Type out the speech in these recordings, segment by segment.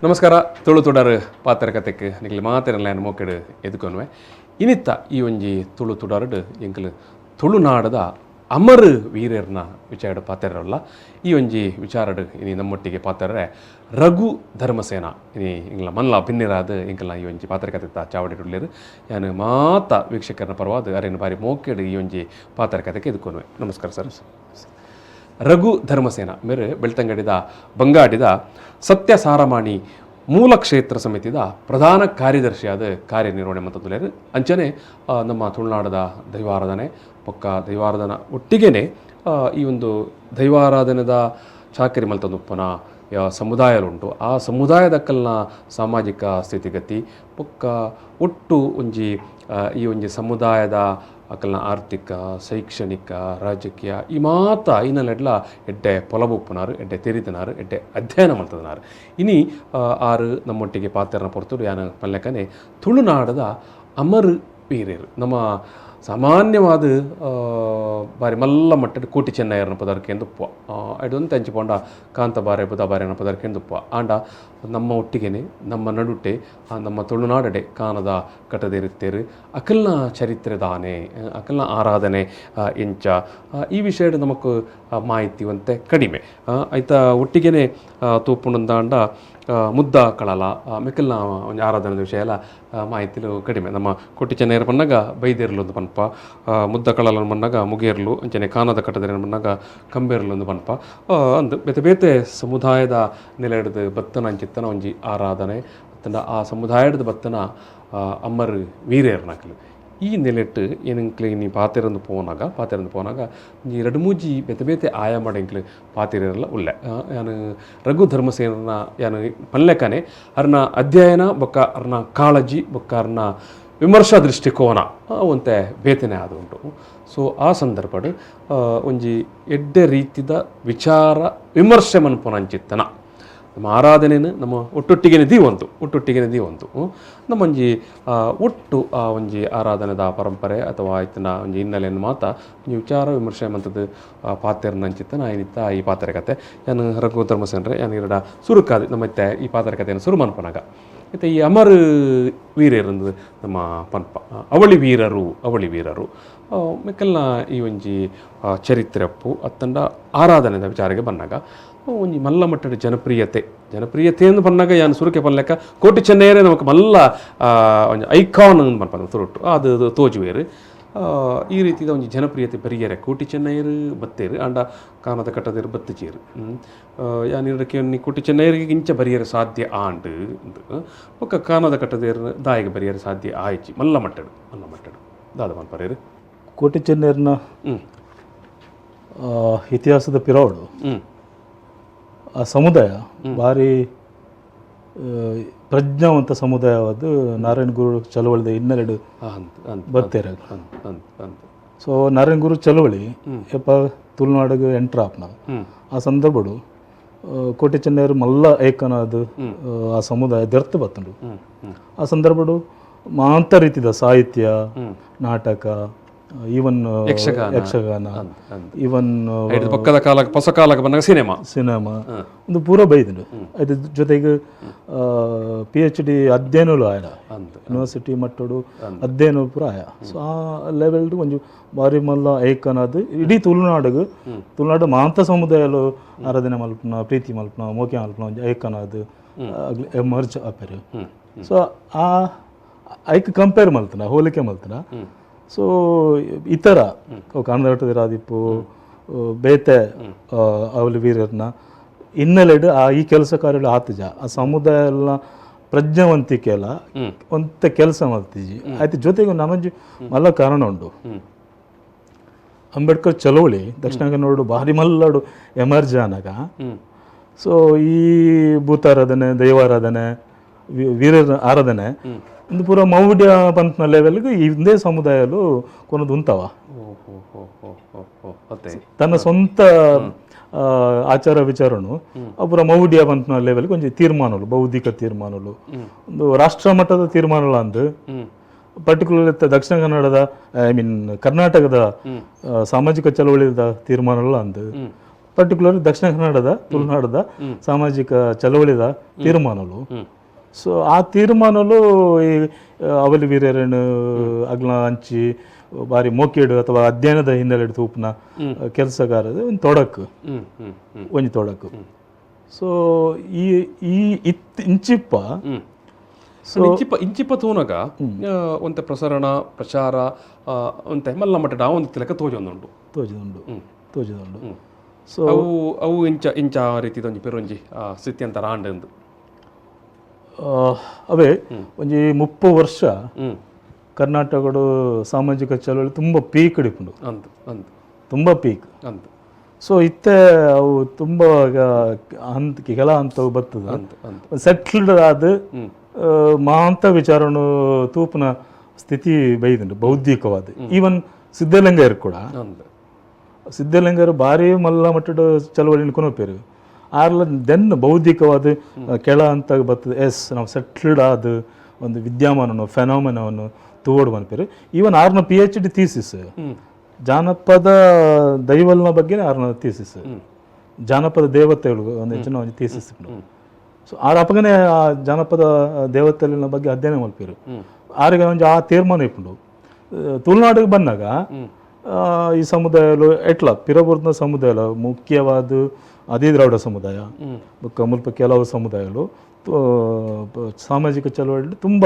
ನಮಸ್ಕಾರ. ತುಳು ತುಡರ್ ಪಾತೆರ ಕತೆಕ್ ನಿಕ್ಲೆ ಮಾತೆರೆನ್ಲ ಮೋಕೆಡ್ ಎದುಕೊನುವೆ. ಇನಿತ್ತ ಈ ಒಂಜಿ ತುಳು ತುಡರ್ಡ್ ಎಂಕುಲು ತುಳುನಾಡದ ಅಮರ್ ವೀರೆರ್ನ ವಿಚಾರ ಪಾತೆರಲ್ಲ. ಈ ಒಂಜಿ ವಿಚಾರಡ್ ಇನಿ ನಮ್ಮೊಟ್ಟಿಗೆ ಪಾತೆರ್ರೆ ರಘು ಧರ್ಮಸೇನ ಇನಿ ಇಂಗ್ಲ ಮಲ್ಲ ಬಿನ್ನೆರಾದ್ ಎಂಕಲ್ನ ಈ ಒಂಜಿ ಪಾತೆರ ಕತೆತ್ತ ಚಾವಡಿಡುಲ್ಲೆರ್. ಯಾನ್ ಮಾತ ವೀಕ್ಷಕರನ ಪರವಾದ್ ಅರೆನ ಬಾರಿ ಮೋಕೆಡ್ ಈ ಒಂಜಿ ಪಾತೆರ ಕತೆಕ್ ಎದುಕೊನುವೆ. ನಮಸ್ಕಾರ ಸರ್. ರಘು ಧರ್ಮಸೇನ ಮೇರು ಬೆಳ್ತಂಗಡಿದ ಬಂಗಾಡಿದ ಸತ್ಯ ಸಾರಮಾಣಿ ಮೂಲ ಕ್ಷೇತ್ರ ಸಮಿತಿದ ಪ್ರಧಾನ ಕಾರ್ಯದರ್ಶಿಯಾದ ಕಾರ್ಯನಿರ್ವಹಣೆ ಮಲ್ತೊಂದುಲ್ಲೆರ್. ಅಂಚನೆ ನಮ್ಮ ತುಳುನಾಡದ ದೈವಾರಾಧನೆ ಬೊಕ್ಕ ದೈವಾರಾಧನ ಒಟ್ಟಿಗೆನೆ ಈ ಒಂದು ದೈವಾರಾಧನೆದ ಚಾಕರಿ ಮಲ್ತೊಂದುಪ್ಪುನ ಸಮುದಾಯಲುಂಡು. ಆ ಸಮುದಾಯದಕ್ಕಲ್ನ ಸಾಮಾಜಿಕ ಸ್ಥಿತಿಗತಿ ಬೊಕ್ಕ ಒಟ್ಟು ಒಂಜಿ ಈ ಒಂಜಿ ಸಮುದಾಯದ ಅಕಲ್ನ ಆರ್ಥಿಕ, ಶೈಕ್ಷಣಿಕ, ರಾಜಕೀಯ ಈ ಮಾತ ಇನ್ನಲೆಡ್ಲ ಎಡ್ಡೆ ಪೊಲಬುಪ್ಪುನಾರ್, ಎಡ್ಡೆ ತೆರಿದನಾರ್, ಎಡ್ಡೆ ಅಧ್ಯಯನ ಮಲ್ತದನಾರ್. ಇನಿ ಆರು ನಮ್ಮೊಟ್ಟಿಗೆ ಪಾತೆರನ ಪೊರ್ತುಡು ಯಾನ್ ಪನ್ಲೆಕನೆ ತುಳುನಾಡದ ಅಮರ್ ವೀರೆರ್. ನಮ್ಮ ಸಾಮಾನ್ಯವಾದ ಬಾರಿ ಮಲ್ಲ ಮಟ್ಟದ ಕೋಟಿ ಚೆನ್ನಯ್ಯನ ಪದಾರ್ಕೆಂದು ಉಪ್ಪುವ, ಐಡೊಂತೆ ಅಂಚಿ ಪೋಂಡ ಕಾಂತಬಾರೆ ಬುದಬಾರೆನ ಪದಾರ್ಕೆಂದು ಉಪ್ಪುವ. ಆಂಡ ನಮ್ಮ ಒಟ್ಟಿಗೆನೆ, ನಮ್ಮ ನಡುಟೆ, ನಮ್ಮ ತುಳುನಾಡಡೆ ಕಾನದ ಕಟದಿರುತ್ತೇರು. ಅಕಲ್ನ ಚರಿತ್ರೆ ದಾನೆ, ಅಕಲ್ನ ಆರಾಧನೆ ಎಂಚ, ಈ ವಿಷಯಡ್ ನಮಕ್ ಮಾಹಿತಿ ಒಂತೆ ಕಡಿಮೆ. ಐತ ಒಟ್ಟಿಗೆನೆ ತೂಪುಂಡಂದಾಂಡ ಮುದ್ದ ಕಳಲ ಮೆಕ್ಕಲ್ನ ಒಂಜಿ ಆರಾಧನೆದ ವಿಷಯ ಎಲ್ಲ ಮಾಹಿತಿಲು ಕಡಿಮೆ. ನಮ್ಮ ಕೋಟಿ ಚೆನ್ನಯ್ಯರ ಪನ್ನಗ ಬೈದೇರ್ಲು ಒಂದು ಪನ್ಪ, ಮುದ್ದ ಕಳಲ ಪನ್ನಗ ಮುಗೇರ್ಲು, ಅಂಚನೆ ಕಾನದ ಕಟದಿರ ಪನ್ನಗ ಕಂಬೇರ್ಲು ಒಂದು ಪನ್ಪ. ಅಂದ್ ಬೇತೆ ಬೇತೆ ಸಮುದಾಯದ ನೆಲೆ ಹಿಡ್ದು ಬತ್ತನ ಅಂಚಿತ್ತನ ಒಂಜಿ ಆರಾಧನೆ ಅತ್ತಂಡ ಆ ಸಮುದಾಯದ ಬತ್ತನ ಅಮ್ಮರ್ ವೀರೇರ್ನಕಲು. ಈ ನೆಲೆಟ್ ಎಂಕ್ಲೆ ಇನಿ ಪಾತೆರಂದು ಪೋನಾಗ ಈ ರಡ್ಡ್ ಮೂಜಿ ಬೇತೆ ಬೇತೆ ಆಯಾಮಡ್ ಎಂಕ್ಲು ಪಾತೆರೆರ್ಲ ಉಲ್ಲೆ. ಯಾನ್ ರಘು ಧರ್ಮಸೇನನ ಯಾನ್ ಪನ್ಲೆಕನೆ ಅರ್ನ ಅಧ್ಯಯನ ಬೊಕ್ಕ ಅರ್ನ ಕಾಳಜಿ ಬೊಕ್ಕ ಅರ್ನ ವಿಮರ್ಶಾ ದೃಷ್ಟಿಕೋನ ಒಂತೆ ಬೇತೆನೆ ಆದ್ ಉಂಟು. ಸೊ ಆ ಸಂದರ್ಭಡ್ ಒಂಜಿ ಎಡ್ಡೆ ರೀತಿದ ವಿಚಾರ ವಿಮರ್ಶೆ ಮನ್ಪುನ ಅಂಚಿತ್ತನ ನಮ್ಮ ಆರಾಧನೆನು ನಮ್ಮ ಒಟ್ಟೊಟ್ಟಿಗೆನೆ ದೀವೊಂತು, ಒಟ್ಟೊಟ್ಟಿಗೆನೆ ದೀವೊಂತು ನಮ್ಮೊಂಜಿ ಒಟ್ಟು ಆ ಒಂಜಿ ಆರಾಧನೆದ ಪರಂಪರೆ ಅಥವಾ ಇತ್ತಿನ ಒಂಜಿ ಹಿನ್ನೆಲೆಯನ್ನು ಮಾತ ಒಂಜಿ ವಿಚಾರ ವಿಮರ್ಶೆ ಮಂತದ್ದು ಪಾತೆರ್ನ ಅಂಚಿತ್ತನ ಇನಿತ್ತ ಈ ಪಾತೆರ ಕತೆ. ಯಾನ್ ರಘು ಧರ್ಮಸೇನ್ರೆ, ಯಾನ್ ಇರಡ ಸುರುಕಾದ್ ನಮ್ಮ ಇತ್ತೆ ಈ ಪಾತೆರ ಕತೆಯನ್ನು ಸುರು ಮನ್ಪುನಾಗ ಇತ್ತೆ ಈ ಅಮರ್ ವೀರೆರಂದು ನಮ್ಮ ಪನ್ಪ, ಅವಳಿ ವೀರರು, ಅವಳಿ ವೀರರು ಮೆಕ್ಕಲ್ನ ಈ ಒಂಜಿ ಚರಿತ್ರೆ ಅಪ್ಪು ಅತ್ತಂಡ ಆರಾಧನೆದ ವಿಚಾರಕ್ಕೆ ಬಂದಾಗ ಒಂಜಿ ಮಲ್ಲ ಮಟ್ಟದ ಜನಪ್ರಿಯತೆ. ಜನಪ್ರಿಯತೆ ಎಂದು ಪನ್ನಾಗ ಯಾನ್ ಸುರುಕೆ ಪನ್ಲೆಕ್ಕ ಕೋಟಿ ಚೆನ್ನಯ್ಯರೇ ನಮಕ್ ಮಲ್ಲ ಒಂಜಿ ಐಕಾನ್ ಪನ್ಪ ಸುರುಟ್ಟು ಅದು ತೋಜುವೇರು. ಈ ರೀತಿದ ಒಂಜಿ ಜನಪ್ರಿಯತೆ ಬರಿಯರೆ ಕೋಟಿ ಚೆನ್ನಯ್ಯರು ಬತ್ತೇರು, ಆಂಡ ಕಾನದ ಕಟ್ಟದೇರು ಬತ್ತುಚೇರು. ಯಾನ್ ಇರಕ್ಕೆ ಕೋಟಿ ಚೆನ್ನಯ್ಯರಿಗೆ ಇಂಚ ಬರಿಯರೆ ಸಾಧ್ಯ ಆಂಡ್ ಬೊಕ್ಕ ಕಾನದ ಕಟ್ಟದೇರು ದಾಯಿಗೆ ಬರಿಯರೆ ಸಾಧ್ಯ ಆಯ್ಚಿ ಮಲ್ಲ ಮಟ್ಟಡು, ಮಲ್ಲ ಮಟ್ಟಡು ದಾದ ಮನ್ಪರೇರು? ಕೋಟಿ ಚೆನ್ನಯ್ಯನ ಇತಿಹಾಸದ ಪಿರವಡು ಆ ಸಮುದಾಯ ಭಾರಿ ಪ್ರಜ್ಞಾವಂತ ಸಮುದಾಯವಾದ ನಾರಾಯಣ ಗುರು ಚಳವಳಿದ ಹಿನ್ನೆಲೆಡು ಅಂತ್ ಅಂತ್ ಬತ್ತೇರು. ಅಂತ್ ಅಂತ್ ಅಂತ್. ಸೊ ನಾರಾಯಣ ಗುರು ಚಳವಳಿ ಯಪ್ಪ ತುಳುನಾಡಿಗೆ ಎಂಟ್ರ್ ಆಪ್ನ ಆ ಸಂದರ್ಭಡು ಕೋಟಿ ಚೆನ್ನಯ್ಯರು ಮಲ್ಲ ಐಕನಾದ ಆ ಸಮುದಾಯ ದೆರ್ತ್ ಬತ್ತುಂಡು. ಹ್ಮ್ ಹ್ಮ್ ಆ ಸಂದರ್ಭಡು ಮಾಂತ ರೀತಿದ ಸಾಹಿತ್ಯ, ನಾಟಕ, ಈವನ್ ಯಕ್ಷಗಾನ. ಯಕ್ಷಗಾನ, ಅಂತ್ ಅಂತ್. ಈವನ್ ಐಡ್ದ್ ಪಕ್ಕದ ಕಾಲ ಹೊಸ ಕಾಲಕ್ಕೆ ಬಂದಾಗ ಸಿನಿಮಾ. ಸಿನಿಮಾ ಒಂದು ಪೂರ ಬೈದುಂಡು. ಅದ್ರ ಜೊತೆಗೆ ಪಿಎಚ್‌ಡಿ ಅಧ್ಯಯನಲು ಆಯ, ಯೂನಿವರ್ಸಿಟಿ ಮಟ್ಟಡು ಅಧ್ಯಯನ ಪೂರ ಆಯ. ಸೊ ಆ ಲೆವೆಲ್ಡ್ ಒಂಜಿ ಬಾರಿ ಮಲ್ಲ ಐಕನ್ ಅದು ಇಡೀ ತುಳುನಾಡಿಗೆ, ತುಳುನಾಡು ಮಾಂತ ಸಮುದಾಯಲು ಆರಾಧನೆ ಮಲ್ಪುನ, ಪ್ರೀತಿ ಮಲ್ಪುನ, ಮೋಕೆ ಮಲ್ಪುನ ಒಂಜಿ ಐಕನ್ ಅದು ಎಮರ್ಜ್ ಆಪೆರ್. ಸೊ ಆ ಐಕ್ ಕಂಪೇರ್ ಮಲ್ತನ, ಹೋಲಿಕೆ ಮಲ್ತನ, ಸೊ ಇತರ ಕನ್ನಡದ ಆದಿಪ್ಪು ಬೇತೆ ಅವಲಿ ವೀರರ್ನ ಹಿನ್ನೆಲೆಡ್ ಆ ಈ ಕೆಲಸ ಕಾರ್ಯಗಳು ಆತುಜ. ಆ ಸಮುದಾಯ ಎಲ್ಲ ಪ್ರಜ್ಞಾವಂತಿಕೆ ಎಲ್ಲ ಒಂತೆ ಕೆಲಸ ಮಲ್ತಿಜಿ. ಆಯ್ತು, ಜೊತೆಗೆ ನನೊಂಜಿ ಮಲ್ಲ ಕಾರಣ ಉಂಡು. ಅಂಬೇಡ್ಕರ್ ಚಳವಳಿ ದಕ್ಷಿಣ ಕನ್ನಡ ಭಾರಿ ಮಲ್ಲಡು ಎಮರ್ಜ್ ಆನಗ, ಸೊ ಈ ಭೂತಾರಾಧನೆ, ದೈವಾರಾಧನೆ, ವೀರರ ಆರಾಧನೆ ಒಂದು ಪೂರ ಮೌಢ್ಯ ಪಂಥನ ಲೆವೆಲ್ಗೆ ಹಿಂದೆ ಸಮುದಾಯಲು ಕೊನದು ಉಂತವ. ಓ ಹೋ ಹೋ ಹೋ ಹೋ ಹೋ ಅತ್ತೆ. ತನ್ನ ಸ್ವಂತ ಆಚಾರ ವಿಚಾರನು ಪೂರ ಮೌಢ್ಯ ಪಂಥನ ಲೆವೆಲ್ಗೆ ಒಂಜಿ ತೀರ್ಮಾನಲು, ಬೌದ್ಧಿಕ ತೀರ್ಮಾನಲು, ಒಂದು ರಾಷ್ಟ್ರ ಮಟ್ಟದ ತೀರ್ಮಾನಗಳು ಅಂದು ಪರ್ಟಿಕ್ಯುಲರ್ ದಕ್ಷಿಣ ಕನ್ನಡದ, I mean ಕರ್ನಾಟಕದ ಸಾಮಾಜಿಕ ಚಳವಳಿದ ತೀರ್ಮಾನಗಳು ಅಂದು. Particular ದಕ್ಷಿಣ ಕನ್ನಡದ ತುಳುನಾಡದ ಸಾಮಾಜಿಕ ಚಳವಳಿದ ತೀರ್ಮಾನಲು. ಸೊ ಆ ತೀರ್ಮಾನಲು ಈ ಅವಲಿ ವೀರರನ್ನು ಅಗ್ಲ ಅಂಚಿ ಬಾರಿ ಮೋಕೇಡು ಅಥವಾ ಅಧ್ಯಯನದ ಹಿನ್ನೆಲೆ ತೂಪುನ ಕೆಲಸಗಾರದ ಒಂದು ತೊಡಕು, ಒಂಜಿ ತೊಡಕು. ಸೊ ಈ ಈ ಇತ್ ಇಂಚಿಪ್ಪ ಸೊ ಇಂಚಿಪ ಇಂಚಿಪ ತೂನಗ ಒಂತೆ ಪ್ರಸರಣ ಪ್ರಚಾರ ಒಂತೆ ಮಲ್ಲ ಮಟ್ಟ ಒಂದು ತಿಲಕ ತೋಜೊಂದುಂಡು ತೋಜುಂಡು ತೋಜುಂಡು. ಸೊ ಅವು ಅವು ಇಂಚ ಇಂಚ ರೀತಿದ ಒಂಜಿ ಪೆರೊಂಜಿ ಸ್ಥಿತ್ಯಂತರ ಆಂಡ್. ಅವೇ ಒಂಜಿ 30 ವರ್ಷ ಕರ್ನಾಟಕಡು ಸಾಮಾಜಿಕ ಚಳವಳಿ ತುಂಬ ಪೀಕ್ ಹಿಡಿಪುಂಡು ಅಂದ್ ಅಂದ್ ತುಂಬ ಪೀಕ್ ಅಂದ್. ಸೊ ಇತ್ತೆ ಅವು ತುಂಬ ಹಂತ ಕೆಲ ಹಂತವು ಬರ್ತದೆ ಸೆಟ್ಲ್ಡ್ ಆದ ಮಾಂತ ವಿಚಾರನು ತೂಪುನ ಸ್ಥಿತಿ ಬೈದುಂಡು ಬೌದ್ಧಿಕವಾದ. ಈವನ್ ಸಿದ್ಧಲಿಂಗಯ್ಯರು ಕೂಡ, ಸಿದ್ಧಲಿಂಗರು ಭಾರಿ ಮಲ್ಲ ಮಟ್ಟದ ಚಳವಳಿನ ಕೊನೊಪೇರು ಆರ್ಲ ದೆನ್ ಬೌದ್ಧಿಕವಾದ ಕೆಳ ಅಂತ ಬರ್ತದೆ. ಎಸ್ ನಾವು ಸೆಟ್ಲ್ಡ್ ಆದ ಒಂದು ವಿದ್ಯಮಾನವನ್ನು ಫೆನಾಮಿನವನ್ನು ತೋಡು ಮನ್ಪೇರು. ಈವನ್ ಆರ್ನ PhD thesis ಜಾನಪದ ದೈವಲ್ನ ಬಗ್ಗೆ ಆರ್ನ ಥೀಸಿಸ್, ಜಾನಪದ ದೇವತೆಗಳು ಒಂದು ಹೆಚ್ಚಿನ ಒಂದು ಥೀಸಿಸ್. ಸೊ ಆರ್ ಅಪಗನೆ ಆ ಜಾನಪದ ದೇವತೆಗಳ ಬಗ್ಗೆ ಅಧ್ಯಯನ ಮಲ್ಪೇರು. ಆರಿಗೆ ಒಂಜಿ ಆ ತೀರ್ಮಾನ ಇಪ್ಪುಂಡು. ತುಳುನಾಡಿಗೆ ಬಂದಾಗ ಈ ಸಮುದಾಯಲು ಎಟ್ಲ ಪಿರಬುರ್ನ ಸಮುದಾಯ ಮುಖ್ಯವಾದ ಅದಿ ದ್ರಾವಿಡ ಸಮುದಾಯ ಬೊಕ್ಕ ಮುಲ್ಪ ಕೆಲವು ಸಮುದಾಯಲು ಸಾಮಾಜಿಕ ಚಳವಳಿ ತುಂಬ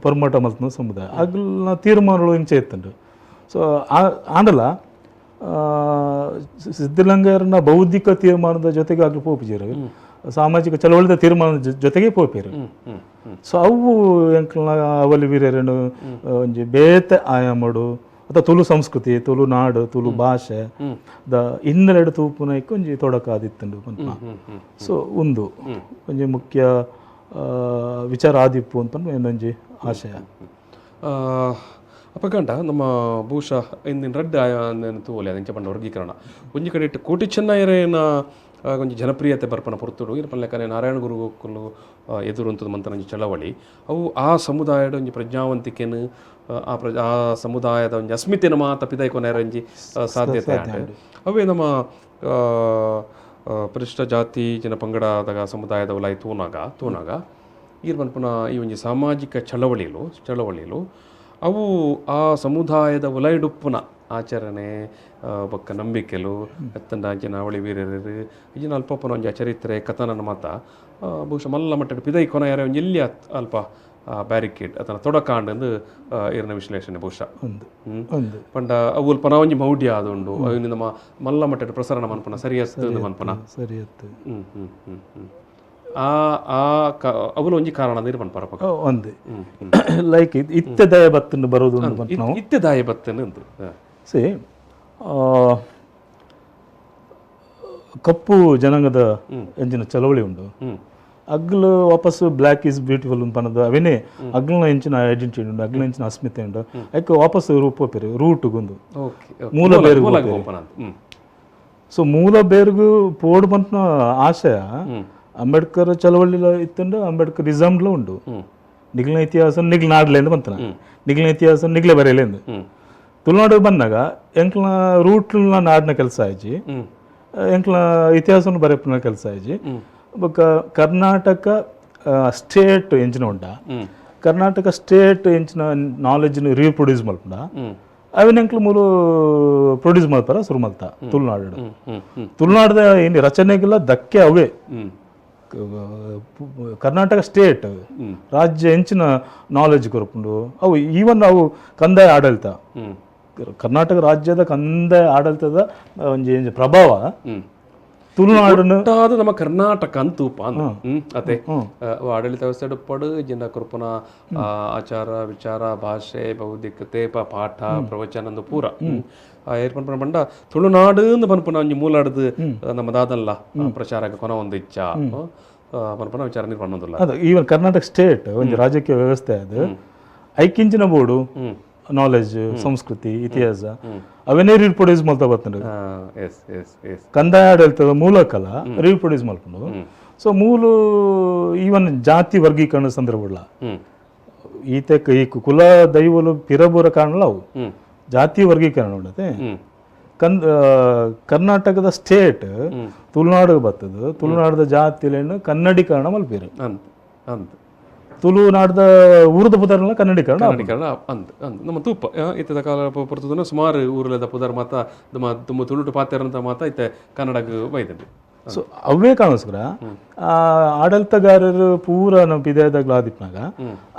ಪರ್ಮಟ ಮಲ್ತನ ಸಮುದಾಯ ಅಗ್ಲ ತೀರ್ಮಾನಗಳು ಇಂಚೆ ಇತ್ತುಂಡು. ಸೊ ಆಂಡಲ ಸಿದ್ಧಲಿಂಗಯ್ಯನ ಬೌದ್ಧಿಕ ತೀರ್ಮಾನದ ಜೊತೆಗೆ ಆಗ್ಲಿ ಪೋಪಿಜೇರು, ಸಾಮಾಜಿಕ ಚಳವಳಿದ ತೀರ್ಮಾನದ ಜೊತೆಗೆ ಪೋಪೇರು. ಸೊ ಅವು ಎಂಕ್ಲನ ಅವಲಿ ವೀರ್ಯರನ್ನು ಒಂಜಿ ಬೇತೆ ಆಯಾಮಡು ಅಥವಾ ತುಳು ಸಂಸ್ಕೃತಿ, ತುಳು ನಾಡು, ತುಳು ಭಾಷೆ ದ ಹಿನ್ನೆಲೆಡ್ ತೂಪುನೈಕ್ ಒಂಜಿ ತೊಡಕಾದಿತ್ತುಂಡು ಪನ್ಪ. ಸೊ ಉಂದು ಒಂಜಿ ಮುಖ್ಯ ವಿಚಾರ ಆದಿಪ್ಪು ಅಂತ ಇನ್ನೊಂಜಿ ಆಶಯ. ಅಪಗಂಡ ನಮ್ಮ ಬಹುಶಃ ಇಂದಿನ ರಡ್ಡ್ ತೂವೊಲಿ ಅದು ಇಂಚ ಪಂಡ ವರ್ಗೀಕರಣ ಒಂಜಿ ಕಡೆ ಇಟ್ಟು ಕೋಟಿ ಚೆನ್ನಯರೇನ ಒಂಜಿ ಜನಪ್ರಿಯತೆ ಬರ್ಪನ ಪೊರ್ತುಡು ಇರ್ ಪನ್ಲೆಕ್ಕನೆ ನಾರಾಯಣ ಗುರುಕುಲು ಎದುರುಂತದ ಮಂತನ ಒಂಜಿ ಚಳವಳಿ ಅವು ಆ ಸಮುದಾಯದ ಒಂಜಿ ಪ್ರಜ್ಞಾವಂತಿಕೆನು ಆ ಆ ಸಮುದಾಯದ ಒಂಜಿ ಅಸ್ಮಿತೆನ ಮಾತ ಪಿದೈಕೊನೆರ ಒಂಜಿ ಸಾಧ್ಯತೆ ಆಂಡ್. ಅವೇ ನಮ್ಮ ಪರಿಶಿಷ್ಟ ಜಾತಿ ಜನ ಪಂಗಡದ ಸಮುದಾಯದ ಉಲಾಯಿ ತೂನಾಗ ತೂನಾಗ ಈರ್ ಪನ್ಪುನ ಈ ಒಂಜಿ ಸಾಮಾಜಿಕ ಚಳವಳಿಲು ಚಳವಳಿಲು ಅವು ಆ ಸಮುದಾಯದ ಉಲೈಡುಪ್ಪುನ ಆಚರಣೆ ಬೊಕ್ಕ ನಂಬಿಕೆಲು ಅತ್ತಂಡ ಅಂಚಿನ ಅವಳಿ ವೀರರು ಇಂಚಿನ ಅಲ್ಪಪ್ಪನ ಒಂಜಿ ಚರಿತ್ರೆ ಕಥನನ ಮಾತ ಬಹುಶಃ ಮಲ್ಲ ಮಟ್ಟದ ಪಿದೈ ಕೊನೆಯರೆ ಒಂಜಿ ಎಲ್ಲಿ ಅಲ್ಪ ಬ್ಯಾರಿಕೇಡ್ ಅಥವಾ ತೊಡಕಾಂಡ್ ಇರನ ವಿಶ್ಲೇಷಣೆ ಬಹುಶಃ. ಪಂಡ ಅವು ಅಲ್ಪ ಒಂಜಿ ಮೌಢ್ಯ ಆದುಂಡು ಅವು ನಮ್ಮ ಮಲ್ಲ ಮಟ್ಟದ ಪ್ರಸರಣ ಮನ್ಪನ ಸರಿಯತ್ತು ಮನ್ಪನ ಸರಿಯತ್ತು. ಹ್ಮ್ ಹ್ಮ್ ಹ್ಮ್ ಹ್ಮ್ ಆ ಆ ಅವಲು ಒಂಜಿ ಕಾರಣ ನೀರು ಪನ್ಪರ ಒಂದು ಲೈಕ್ ಇತ್ತೆ ದಯ ಬತ್ತನ್ನು ಬರೋದು ಉಂಟು ನಾವು ಇತ್ತೆ ದಾಯ ಬತ್ತನ್ನು ಅಂದು. ಸಿ ಕಪ್ಪು ಜನಾಂಗದ ಎಂಜಿನ ಚಳವಳಿ ಉಂಡು. ಅಗ್ಲು ವಾಪಸ್ black is beautiful ಅಂತ ಅನ್ನೋದು ಅವೇನೇ ಅಗ್ಲನ ಎಂಚಿನ ಐಡೆಂಟಿಟಿ ಉಂಡು, ಅಗ್ಲ ಎಂಚಿನ ಅಸ್ಮಿತೆ ಉಂಡು, ಐಕ್ ವಾಪಸ್ ರೂಪ ಪೇರು ರೂಟ್ ಗುಂದು ಮೂಲ ಬೇರು. ಸೊ ಮೂಲ ಬೇರ್ಗು ಪೋಡು ಪಂಪನ ಆಶಯ ಅಂಬೇಡ್ಕರ್ ಚಳವಳಿಲ ಇತ್ತಂಡು, ಅಂಬೇಡ್ಕರ್ ಇಸಮ್ಲ ಉಂಡು. ನಿಗ್ಲಿನ ಇತಿಹಾಸ ನಿಗ್ಲ ನಾಡ್ಲೇಂದು ಬಂತನ, ನಿಗ್ಲಿನ ಇತಿಹಾಸ ನಿಗ್ಲೆ ಬರೆಯಲೇಂದು. ತುಳುನಾಡು ಬಂದಾಗ ಎಂಕ್ಲ ರೂಟ್ಲ ನಾಡಿನ ಕೆಲಸ ಆಯ್ಜಿ, ಎಂಕ್ಲ ಇತಿಹಾಸವನ್ನು ಬರೆಪುನ ಕೆಲಸ ಆಯ್ಜಿ. ಬೊಕ್ಕ ಕರ್ನಾಟಕ ಸ್ಟೇಟ್ ಎಂಚಿನ ಉಂಡ, ಕರ್ನಾಟಕ ಸ್ಟೇಟ್ ಎಂಚಿನ ನಾಲೆಜ್ನ ರೀಪ್ರೊಡ್ಯೂಸ್ ಮಲ್ಪುಂಡ ಅವಿನ ಎಂಕ್ಲ ಮೂಲು ಪ್ರೊಡ್ಯೂಸ್ ಮಲ್ಪರ ಶುರು ಮಲ್ತ ತುಳುನಾಡು. ತುಳುನಾಡದ ಏನು ರಚನೆಗೆಲ್ಲ ಧಕ್ಕೆ ಅವೇ. ಕರ್ನಾಟಕ ಸ್ಟೇಟ್ ರಾಜ್ಯ ಎಂಚಿನ ನಾಲೆಜ್ ಕೊರಪುಂಡು ಅವು ಈವನ್ ಅವು ಕಂದಾಯ ಆಡಳಿತ, ಕರ್ನಾಟಕ ರಾಜ್ಯದ ಕಂದಾಯ ಆಡಳಿತದ ಒಂಜಿ ಪ್ರಭಾವ ತುಳುನಾಡನ್ನು ಒಟ್ಟಾದ ನಮ್ಮ ಕರ್ನಾಟಕ ಅಂತೂಪ ಅತೆ ಆಡಳಿತ ವ್ಯವಸ್ಥೆ ಪಡು ಜಿಂದ ಕೊರ್ಪುನ ಆಚಾರ ವಿಚಾರ ಭಾಷೆ ಬೌದ್ಧಿಕತೆ ಪಾಠ ಪ್ರವಚನ ಪೂರ ಏರ್ ಪನ್ಪುನ ಪಂಡ ತುಳುನಾಡು ಪನ್ಪುನ ಒಂಜಿ ಮೂಲಾಡ್ದು ನಮ್ಮ ದಾದಲ್ಲ ಪ್ರಚಾರ ಕೊನ ಒಂದು ಇಚ್ಛಾ ಪನ್ಪುನ ವಿಚಾರ ನೀರು ಪನ್ನೊಂದುಲ್ಲ. ಅದು ಈವನ್ ಕರ್ನಾಟಕ ಸ್ಟೇಟ್ ಒಂಜಿ ರಾಜಕೀಯ ವ್ಯವಸ್ಥೆ ಅದು ಐಕಿಂಚಿನ ಬೋರ್ಡು ನಾಲೆಜ್ ಸಂಸ್ಕೃತಿ ಇತಿಹಾಸ ಅವನ್ನೇ ರೀಪ್ರೊಡ್ಯೂಸ್ ಮಲ್ತ ಬರ್ತಂಡು. S S S ಕಂದಾಯ ಆಡಳಿತದ ಮೂಲಕಲ ರೀಪ್ರೊಡ್ಯೂಸ್ ಮಲ್ಪುಂಡು. ಸೊ ಮೂಲ ಈವನ್ ಜಾತಿ ವರ್ಗೀಕರಣ ಸಂದರ್ಭ ಈತ ಈ ಕುಲ ದೈವಲು ಪಿರಬೂರ ಕಾರಣಲ ಅವು ಜಾತಿ ವರ್ಗೀಕರಣ ಉಂಡತೆ. ಕರ್ನಾಟಕದ ಸ್ಟೇಟ್ ತುಳುನಾಡು ಬರ್ತದೆ. ತುಳುನಾಡದ ಜಾತಿಲೇನು ಕನ್ನಡೀಕರಣ ಮಲ್ಪೇರು. ಅಂದ್ ಅಂದ್ ತುಳುನಾಡದ ಊರದ ಪುದರ್ನ ಕನ್ನಡೀಕರಣ. ಕನ್ನಡೀಕರಣ ಅಂದ್ ಅಂದ್. ನಮ್ಮ ತೂಪ ಇತ್ತದ ಕಾಲ ಪೊರ್ತುದನ ಸುಮಾರು ಊರುಲದ ಪುದರ್ ಮಾತ ನಮ್ಮ ತುಂಬ ತುಳುಟು ಪಾತೆರಂತ ಮಾತ ಇತ್ತೆ ಕನ್ನಡಗ್ ಬೈದಂಡು. ಸೊ ಅವೇ ಕಾರಣಕ್ಕೋಸ್ಕರ ಆ ಆಡಳಿತಗಾರರು ಪೂರ ನಮ್ಮ ಪಿದಾಯದಾಗ್ಲ ಆದಿಪ್ಪನಾಗ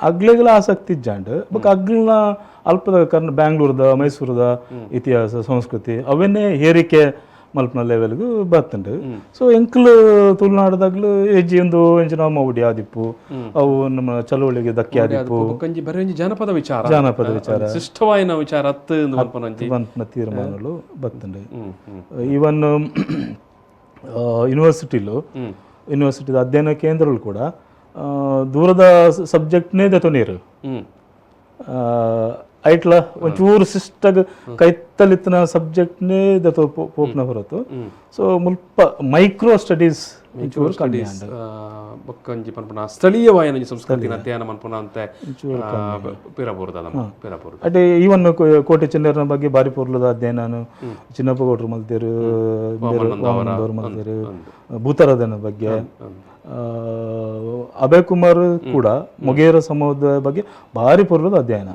ಅಗ್ಲೆಗಳ ಆಸಕ್ತಿ ಇಜ್ಜಾಂಡ್. ಬೊಕ್ಕ ಅಗ್ಲನ ಅಲ್ಪದ ಬ್ಯಾಂಗ್ಳೂರ್ದ, ಮೈಸೂರದ ಇತಿಹಾಸ, ಸಂಸ್ಕೃತಿ ಅವನ್ನೇ ಹೇರಿಕೆ ಮಲ್ಪನ ಲೆವೆಲ್ಗ್ ಬತ್ತುಂಡು. ಸೊ ಎಂಕ್ಲು ತುಳುನಾಡದಾಗ್ಲು ಹೆಜ್ಜೆ ಒಂದು ಎಂಚಿನ ಮೌಡಿ ಆದಿಪ್ಪು, ಅವು ನಮ್ಮ ಚಳುವಳಿಗೆ ಧಕ್ಕೆ ಆದಿಪ್ಪು. ಬೊಕ್ಕಂಜಿ ಬರೀ ಒಂಜಿ ಜನಪದ ವಿಚಾರ, ಜಾನಪದ ವಿಚಾರ, ಶಿಷ್ಟವಾಯಿನ ವಿಚಾರ ಅತ್ತು ಇಂದು ಮಲ್ಪನೊಂಜಿ ಪನ್ಪುನ ತೀರ್ಮಾನಲು ಬತ್ತುಂಡು. ಹ್ಮ್ ಹ್ಮ್ ಈವನ್ ಯೂನಿವರ್ಸಿಟಿಲು, ಯೂನಿವರ್ಸಿಟಿದ ಅಧ್ಯಯನ ಕೇಂದ್ರಗಳು ಕೂಡ ದೂರದ ಸಬ್ಜೆಕ್ಟ್ನೇ ದೆತೊನೀರು. ಐಟ್ಲ ಒಂಚೂರು ಶಿಷ್ಟಗ್ ಕೈತಲಿತ್ತಿನ ಸಬ್ಜೆಕ್ಟ್ನೇ ದೆತೊ ಪೋಪುನ ಹೊರತು ಸೊ ಮುಲ್ಪ ಮೈಕ್ರೋ ಸ್ಟಡೀಸ್ ಒಂಚೂರು ಕಮ್ಮಿ ಆಂಡ್. ಬೊಕ್ಕಂಜಿ ಪನ್ಪುನ ಸ್ಥಳೀಯವಾಯಿನ ಒಂಜಿ ಸಂಸ್ಕೃತಿನ ಅಧ್ಯಯನ ಮನ್ಪುನ ಅಂತೆ ಪಿರಬೂರ್ದ, ನಮ್ಮ ಪಿರಬೂರ್ದ. ಅಟೆ ಈವನ್ ಕೋಟೆ ಚೆನ್ನೈರನ ಬಗ್ಗೆ ಬಾರಿ ಪೊರ್ಲುದ ಅಧ್ಯಯನ ಚಿನ್ನಪ್ಪ ಗೌಡ್ರು ಮಲ್ತೇರು, ವಾಮನದವರು ಮಲ್ತೇರು. ಭೂತಾರಾಧನೆ ಬಗ್ಗೆ ಅಭಯ್ ಕುಮಾರ್ ಕೂಡ ಮೊಗೇರ ಸಮೂಹದ ಬಗ್ಗೆ ಭಾರಿ ಪೊರ್ಲುದ ಅಧ್ಯಯನ.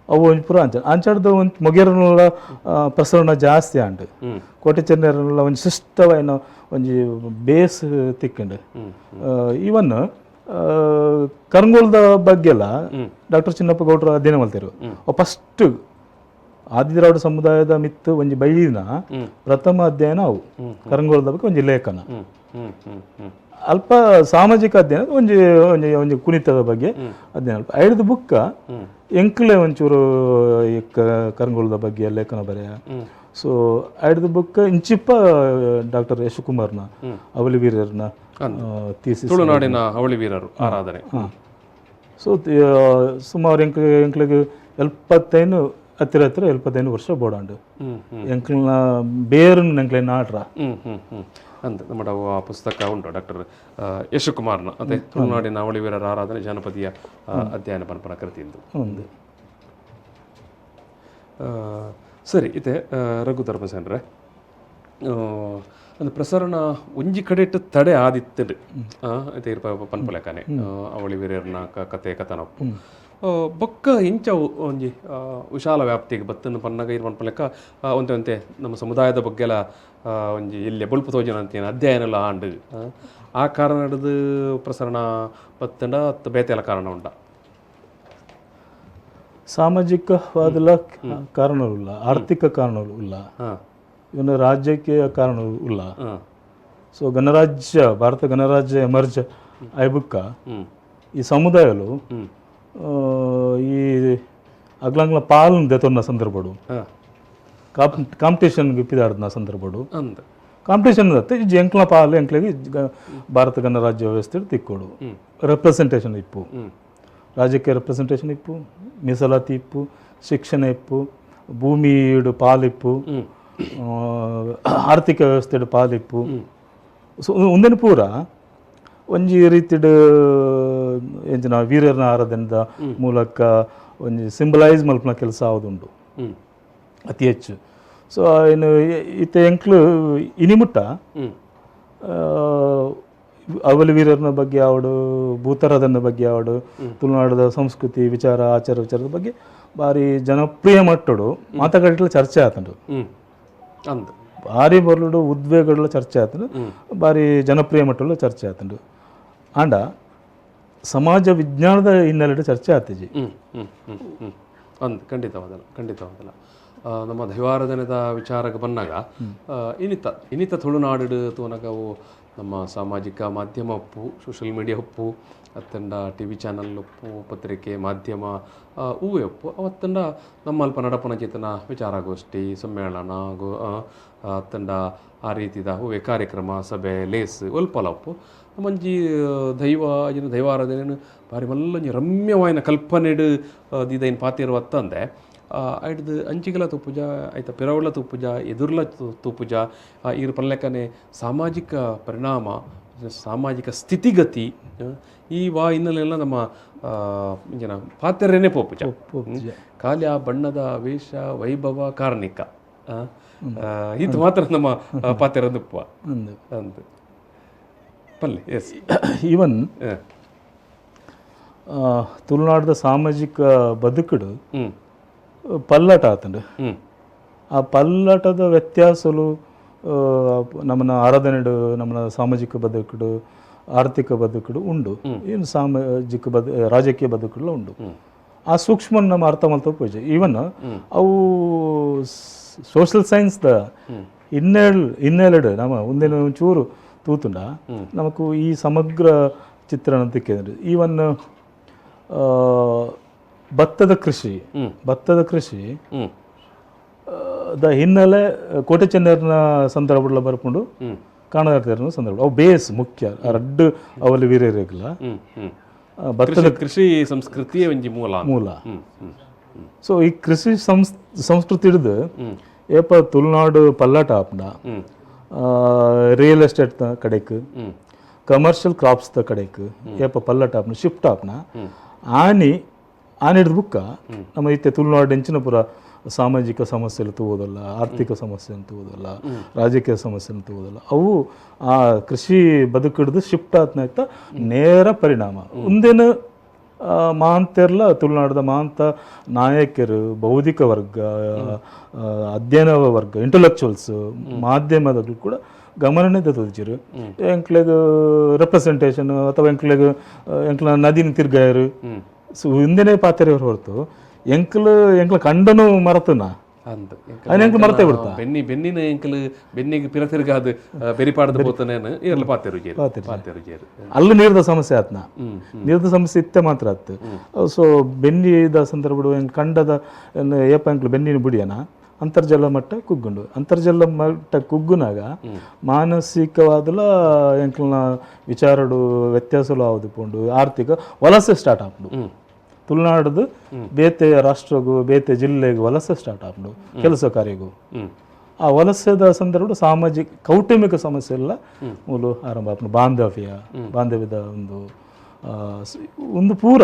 ಅವು ಒಂಜಿ ಪೂರ ಅಂಚ ಅಂಚಾಡ್ದ ಒಂಜಿ ಮೊಗೇರನೆಲ್ಲ ಪ್ರಸರಣ ಜಾಸ್ತಿ ಆಂಡ್. ಕೋಟೆ ಚೆನ್ನೈರನೆಲ್ಲ ಒಂಜಿ ಶಿಷ್ಟವಾಯಿನ ಒಂಜಿ ಬೇಸ್ ತಿಕ್ಕಂಡು. ಈವನ್ ಕರಂಗೋಲ್ದ ಬಗ್ಗೆ ಎಲ್ಲ ಡಾಕ್ಟರ್ ಚಿನ್ನಪ್ಪ ಗೌಡ್ರ ಅಧ್ಯಯನ ಮಲ್ತೇರು. ಫಸ್ಟ್ ಆದಿದ್ರಾವಿಡ ಸಮುದಾಯದ ಮಿತ್ತು ಒಂಜಿ ಬೈದಿನ ಪ್ರಥಮ ಅಧ್ಯಯನ ಅವು ಕರಂಗೋಲದ ಬಗ್ಗೆ ಒಂಜಿ ಲೇಖನ. ಹ್ಮ್ ಹ್ಮ್ ಹ್ಮ್ ಹ್ಮ್ ಅಲ್ಪ ಸಾಮಾಜಿಕ ಅಧ್ಯಯನ ಒಂಜಿ ಒಂಜಿ ಒಂಜಿ ಕುಣಿತದ ಬಗ್ಗೆ ಅಧ್ಯಯನ ಅಲ್ಪ ಐಡ್ದು ಬುಕ್ಕ ಎಂಕ್ಲೆ ಒಂಚೂರು ಈ ಕರಂಗೋಲದ ಬಗ್ಗೆ ಲೇಖನ ಬರೆಯ. ಸೊ ಐಡ್ದು ಬುಕ್ಕ ಇಂಚಿಪ್ಪ ಡಾಕ್ಟರ್ ಯಶಕುಮಾರ್ನ ಅವಲಿ ವೀರರ್ನ ಥೀಸಿಸ್. ತುಳುನಾಡಿನ ಅವಳಿ ವೀರರು ಆರಾಧನೆ. ಸೊ ಸುಮಾರು ಎಂಕ್ಲೆಗ್ 75, ಹತ್ತಿರ ಹತ್ತಿರ 75 ವರ್ಷ ಬೋಡಾಂಡು. ಹ್ಮ್ ಹ್ಮ್ ಎಂಕ್ಲೆನ ಬೇರು ಎಂಕ್ಲೆ ನಾಡ್ರ. ಹ್ಮ್ ಹ್ಮ್ ಹ್ಮ್ ಅಂದ್ ನಮ್ಮ ಆ ಪುಸ್ತಕ ಉಂಟು ಡಾಕ್ಟರ್ ಯಶಕುಮಾರ್ನ, ಅದೇ ತುಳುನಾಡಿನ ಅವಳಿ ವೀರರ ಆರಾಧನೆ ಜಾನಪದೀಯ ಅಧ್ಯಯನ ಪನ್ಪನ ಕೃತಿಯಿಂದ. ಒಂದು ಸರಿ, ಇತ್ತೆ ರಘು ಧರ್ಮಸೇನ್ರೆ, ಅಂದ್ ಪ್ರಸರಣ ಒಂಜಿ ಕಡೆಟ್ ತಡೆ ಆದಿತ್ತಂಡು ಇತ್ತೆ ಇರ್ಪ ಪನ್ಪಲೆಕ್ಕನೆ ಅವಳಿ ವೀರರ್ನ ಕತೆ ಕಥನೊಪ್ಪು ಬೊಕ್ಕ ಇಂಚ ಒಂಜಿ ವಿಶಾಲ ವ್ಯಾಪ್ತಿಗೆ ಬತ್ತನ್ನು ಪನ್ನಗ ಇರ್ ಪನ್ಪಲೆಕ್ಕ ಒಂತೆ ಒಂತೆ ನಮ್ಮ ಸಮುದಾಯದ ಬಗ್ಗೆಲ ಒಂಜಿ ಇಲ್ಲಿ ಬೊಲ್ಪು ತೋಜನ ಅಂತ ಅಧ್ಯಯನ ಆಂಡ್. ಆ ಕಾರಣ ಹಿಡಿದು ಪ್ರಸರಣ ಬತ್ತಂಡ ಅತ್ತ ಬೇತೆಲ ಕಾರಣ ಉಂಡ? ಸಾಮಾಜಿಕವಾದಲ ಕಾರಣಗಳು, ಆರ್ಥಿಕ ಕಾರಣಗಳು ಇಲ್ಲ, ಇವನ ರಾಜ್ಯಕ್ಕೆ ಕಾರಣಗಳು ಇಲ್ಲ. ಸೊ ಗಣರಾಜ್ಯ, ಭಾರತ ಗಣರಾಜ್ಯ ಎಮರ್ಜ್ ಆಯ್ಬುಕ್ಕ ಈ ಸಮುದಾಯಲು ಈ ಅಗ್ಲಂಗ್ಲ ಪಾಲನ್ ದೆತೊನ್ನ ಸಂದರ್ಭಡು ಕಾಂಪಿಟೇಷನ್ ಪಿದಾಡ್ನ ಸಂದರ್ಭಡು ಕಾಂಪಿಟೇಷನ್ ಅತ್ತೆ ಎಂಕ್ಲ ಪಾಲು ಎಂಕ್ಲೆಗ್ ಭಾರತ ಗಣರಾಜ್ಯ ವ್ಯವಸ್ಥೆ ತಿಕ್ಕೋಡು, ರೆಪ್ರೆಸೆಂಟೇಷನ್ ಇಪ್ಪು, ರಾಜಕೀಯ ರೆಪ್ರೆಸೆಂಟೇಷನ್ ಇಪ್ಪು, ಮೀಸಲಾತಿ ಇಪ್ಪು, ಶಿಕ್ಷಣ ಇಪ್ಪು, ಭೂಮಿಡು ಪಾಲಿಪ್ಪು, ಆರ್ಥಿಕ ವ್ಯವಸ್ಥೆಡು ಪಾಲಿಪ್ಪು. ಸೊ ಉಂದೆನ್ ಪೂರ ಒಂಜಿ ರೀತಿಡ್ ಎಂಚಿನ ವೀರರ್ನ ಆರಾಧನೆದ ಮೂಲಕ ಒಂಜಿ ಸಿಂಬಲೈಸ್ ಮಲ್ಪುನ ಕೆಲಸ ಆವದುಂಡು ಅತಿ ಹೆಚ್ಚು. ಸೊ ಇನ್ನು ಇತ್ತೆ ಎಂಕ್ಲು ಇನಿಮುಟ್ಟ ಅವಲಿ ವೀರರ್ನ ಬಗ್ಗೆ ಆವಡು, ಭೂತಾರಾಧನ ಬಗ್ಗೆ ಆವಡು, ತುಳುನಾಡದ ಸಂಸ್ಕೃತಿ ವಿಚಾರ, ಆಚಾರ ವಿಚಾರದ ಬಗ್ಗೆ ಭಾರಿ ಜನಪ್ರಿಯ ಮಟ್ಟಡು ಮಾತುಕಟ್ಟಲೆ ಚರ್ಚೆ ಆತಂಡು. ಅಂದ್ ಭಾರಿ ಬರಲುಡು ಉದ್ವೇಗಗಳ ಚರ್ಚೆ ಆತಂಡು, ಭಾರಿ ಜನಪ್ರಿಯ ಮಟ್ಟಲು ಚರ್ಚೆ ಆತಂಡು. ಆಂಡ ಸಮಾಜ ವಿಜ್ಞಾನದ ಹಿನ್ನೆಲೆಡ್ ಚರ್ಚೆ ಆತಿಜಿ. ಹ್ಮ್ ಹ್ಮ್ ಹ್ಮ್ ಹ್ಮ್ ಅಂದ್ ಖಂಡಿತವಾದಲ್ಲ, ಖಂಡಿತವಾದಲ್ಲ. ನಮ್ಮ ದೈವಾರಾಧನೆದ ವಿಚಾರಕ್ಕೆ ಬಂದಾಗ ಇನಿತ ಇನಿತ ತುಳುನಾಡು ತೂನಗ ಅವು ನಮ್ಮ ಸಾಮಾಜಿಕ ಮಾಧ್ಯಮ ಒಪ್ಪು, ಸೋಷಿಯಲ್ ಮೀಡಿಯಾ ಒಪ್ಪು, ಅತ್ತಂಡ ಟಿವಿ ಚಾನಲ್ ಒಪ್ಪು, ಪತ್ರಿಕೆ ಮಾಧ್ಯಮ ಹೂವೇ ಒಪ್ಪು, ಅವತ್ತಂಡ ನಮ್ಮ ಅಲ್ಪ ನಡಪನ ಚೇತನ ವಿಚಾರಗೋಷ್ಠಿ, ಸಮ್ಮೇಳನ ಗೋ ಅತ್ತಂಡ ಆ ರೀತಿದ ಹೂವೆ ಕಾರ್ಯಕ್ರಮ, ಸಭೆ, ಲೇಸ್ ಒಲ್ಪಲ ಒಪ್ಪು ನಮ್ಮಂಜಿ ದೈವ ಏನು ದೈವಾರಾಧನೆನು ಭಾರಿ ಮಲ್ಲೊಂಜಿ ರಮ್ಯವಾಯಿನ ಕಲ್ಪನೆಡು ದೀದೈನ್ ಪಾತೆರು ಅತ್ತಂದೆ ಐಡ್ದು ಅಂಚಿಗೆಲ ತೂಪುಜ, ಐತ ಪಿರವುಲ ತೂಪುಜ, ಎದುರ್ಲ ತೂಪುಜ. ಈರ್ ಪನ್ಲೆಕ್ಕನೆ ಸಾಮಾಜಿಕ ಪರಿಣಾಮ, ಸಾಮಾಜಿಕ ಸ್ಥಿತಿಗತಿ ಈ ವಾ ಹಿನ್ನೆಲೆಲ್ಲ ನಮ್ಮ ಇಂಚಿನ ಪಾತೆರೇನೆ ಪೋಪುಜ. ಖಾಲಿ ಆ ಬಣ್ಣದ ವೇಷ ವೈಭವ ಕಾರ್ಣಿಕ. ಇದು ಮಾತ್ರ ನಮ್ಮ ಪಾತೆರಂದುಪ್ಪ ಅಂದು ಅಂದು ಪಲ್ಲೆ. ಎಸ್. ಈವನ್ ತುಳುನಾಡದ ಸಾಮಾಜಿಕ ಬದುಕುಡು ಪಲ್ಲಟ ಆತಂಡು. ಆ ಪಲ್ಲಟದ ವ್ಯತ್ಯಾಸಲು ನಮ್ಮನ ಆರಾಧನೆಡು, ನಮ್ಮನ ಸಾಮಾಜಿಕ ಬದುಕುಡು, ಆರ್ಥಿಕ ಬದುಕುಡು ಉಂಡು. ಏನು ಸಾಮಾಜಿಕ ರಾಜಕೀಯ ಬದುಕುಡುಲ ಉಂಡು. ಆ ಸೂಕ್ಷ್ಮ ನಮ್ಮ ಅರ್ಥ ಮಲ್ತ ಪೂಜೆ. ಈವನ್ ಅವು ಸೋಷಿಯಲ್ ಸೈನ್ಸ್ದ ಹಿನ್ನೆಲೆಡು ನಮ್ಮ ಒಂದೇನು ಒಂಚೂರು ತೂತುಂಡ ನಮಕು ಈ ಸಮಗ್ರ ಚಿತ್ರಣ ತಿಕ್ಕಿದ್ರೆ, ಈವನ್ ಭತ್ತದ ಕೃಷಿ the ಹಿನ್ನೆಲೆ ಕೋಟೆ ಚೆನ್ನರ್ನ ಸಂದರ್ಭಗಳ ಬರ್ಕೊಂಡು ಕಾಣದಾರ್ತಿರೋ ಸಂದರ್ಭ, ಅವು ಬೇಸ್ ಮುಖ್ಯ ರಡ್ಡು ಅವಲ್ಲಿ ವೀರ್ಯರಿಗಲ್ಲ. ಹ್ಮ್ ಹ್ಮ್ ಭತ್ತದ ಕೃಷಿ ಕೃಷಿ ಸಂಸ್ಕೃತಿಯೇ ಒಂಜಿ ಮೂಲ ಅಂತ. ಮೂಲ. ಹ್ಮ್ ಹ್ಮ್ ಸೊ ಈ ಕೃಷಿ ಸಂಸ್ಕೃತಿ ಹಿಡಿದು ಏಪ ತುಳುನಾಡು ಪಲ್ಲಾಟ ಆಪುಂಡ, ರಿಯಲ್ ಎಸ್ಟೇಟ್ ಕಡೆಕ್, ಕಮರ್ಷಿಯಲ್ ಕ್ರಾಪ್ಸ್ the ಕಡೆಕ್ ಏಪ ಪಲ್ಲಟ ಆಪುಂಡ, ಶಿಫ್ಟ್ ಆಪುನ, ಆನಿ ಆನಿ ಹಿಡ್ದು ಬುಕ್ಕ ನಮ್ಮ ಇತ್ತೆ ತುಳುನಾಡು ಎಂಚಿನ ಪೂರ ಸಾಮಾಜಿಕ ಸಮಸ್ಯೆలు ತೂವುದಲ್ಲ, ಆರ್ಥಿಕ ಸಮಸ್ಯೆ ತೂವುದಲ್ಲ, ರಾಜಕೀಯ ಸಮಸ್ಯೆ ತೂವುದಲ್ಲ, ಅವು ಆ ಕೃಷಿ ಬದುಕಿಡ್ದು ಶಿಫ್ಟ್ ಆತ್ನಾಯ್ತ ನೇರ ಪರಿಣಾಮ. ಒಂದೇನು ಮಾಂತೆರ್ಲ ತುಳುನಾಡದ ಮಾಂತ ನಾಯಕರು, ಬೌದ್ಧಿಕ ವರ್ಗ, ಅಧ್ಯಯನ ವರ್ಗ, ಇಂಟೆಲೆಕ್ಚುವಲ್ಸ್, ಮಾಧ್ಯಮದಗಳು ಕೂಡ ಗಮನನೇ ತೋಜಿರು. ಎಂಕ್ಲೆಗ್ ರೆಪ್ರೆಸೆಂಟೇಷನ್ ಅಥವಾ ಎಂಕ್ಲೆಗ್ ಎಂಕ್ಲ ನದಿನ ತಿರ್ಗಾಯರು. ಸೊ ಹಿಂದೆನೇ ಪಾತೆರೆ ಹೊರತು ಎಂಕ್ಲು ಎಂಕ್ಲ ಕಂಡನು ಮರತನ ಅಂದ್ ಅಯ್ನ ಎಂಕ್ಲು ಮರತೆ ಬಿಡ್ತಾ. ಬೆನ್ನಿನ ಎಂಕಲ್ ಬೆನ್ನಿಗೆ ಪಿರ ತಿರ್ಗಾದು ಬೆರಿಪಾಡ್ದು ಪೋತನೇನು ಇರ್ಲ ಪಾತೆರು ಜೇರು ಪಾತೆರು ಜೇರು. ಅಲ್ಲಿ ನೀರ್ದ ಸಮಸ್ಯೆ ಆತ್ನ, ನೀರ್ದ ಸಮಸ್ಯೆ ಇತ್ತೆ ಮಾತ್ರ ಆತ್ತು. ಸೊ ಬೆನ್ನಿದ ಸಂದರ್ಭಡು ಎಂಕ್ ಕಂಡದ ಏಪ ಎಂಕ್ಲು ಬೆನ್ನಿನ ಬುಡಿಯನ ಅಂತರ್ಜಲ ಮಟ್ಟ ಕುಗ್ಗುಂಡು. ಅಂತರ್ಜಲ ಮಟ್ಟ ಕುಗ್ಗುನಾಗ ಮಾನಸಿಕವಾದಲ ಎಂಕ್ಲನ ವಿಚಾರಡು ವ್ಯತ್ಯಾಸಲು ಆವದು ಪೋಂಡು. ಆರ್ಥಿಕ ವಲಸೆ ಸ್ಟಾರ್ಟ್ ಆಪುಂಡು. ತುಳುನಾಡದು ಬೇತೆ ರಾಷ್ಟ್ರಗೂ ಬೇತೆ ಜಿಲ್ಲೆಗೂ ವಲಸೆ ಸ್ಟಾರ್ಟ್ ಆಪುಂಡು, ಕೆಲಸ ಕಾರ್ಯಗೂ. ಆ ವಲಸೆದ ಸಂದರ್ಭ ಸಾಮಾಜಿಕ ಕೌಟುಂಬಿಕ ಸಮಸ್ಯೆ ಎಲ್ಲ ಮೂಲು ಆರಂಭ ಆಪುಂಡು. ಬಾಂಧವ್ಯದ ಒಂದು ಒಂದು ಪೂರ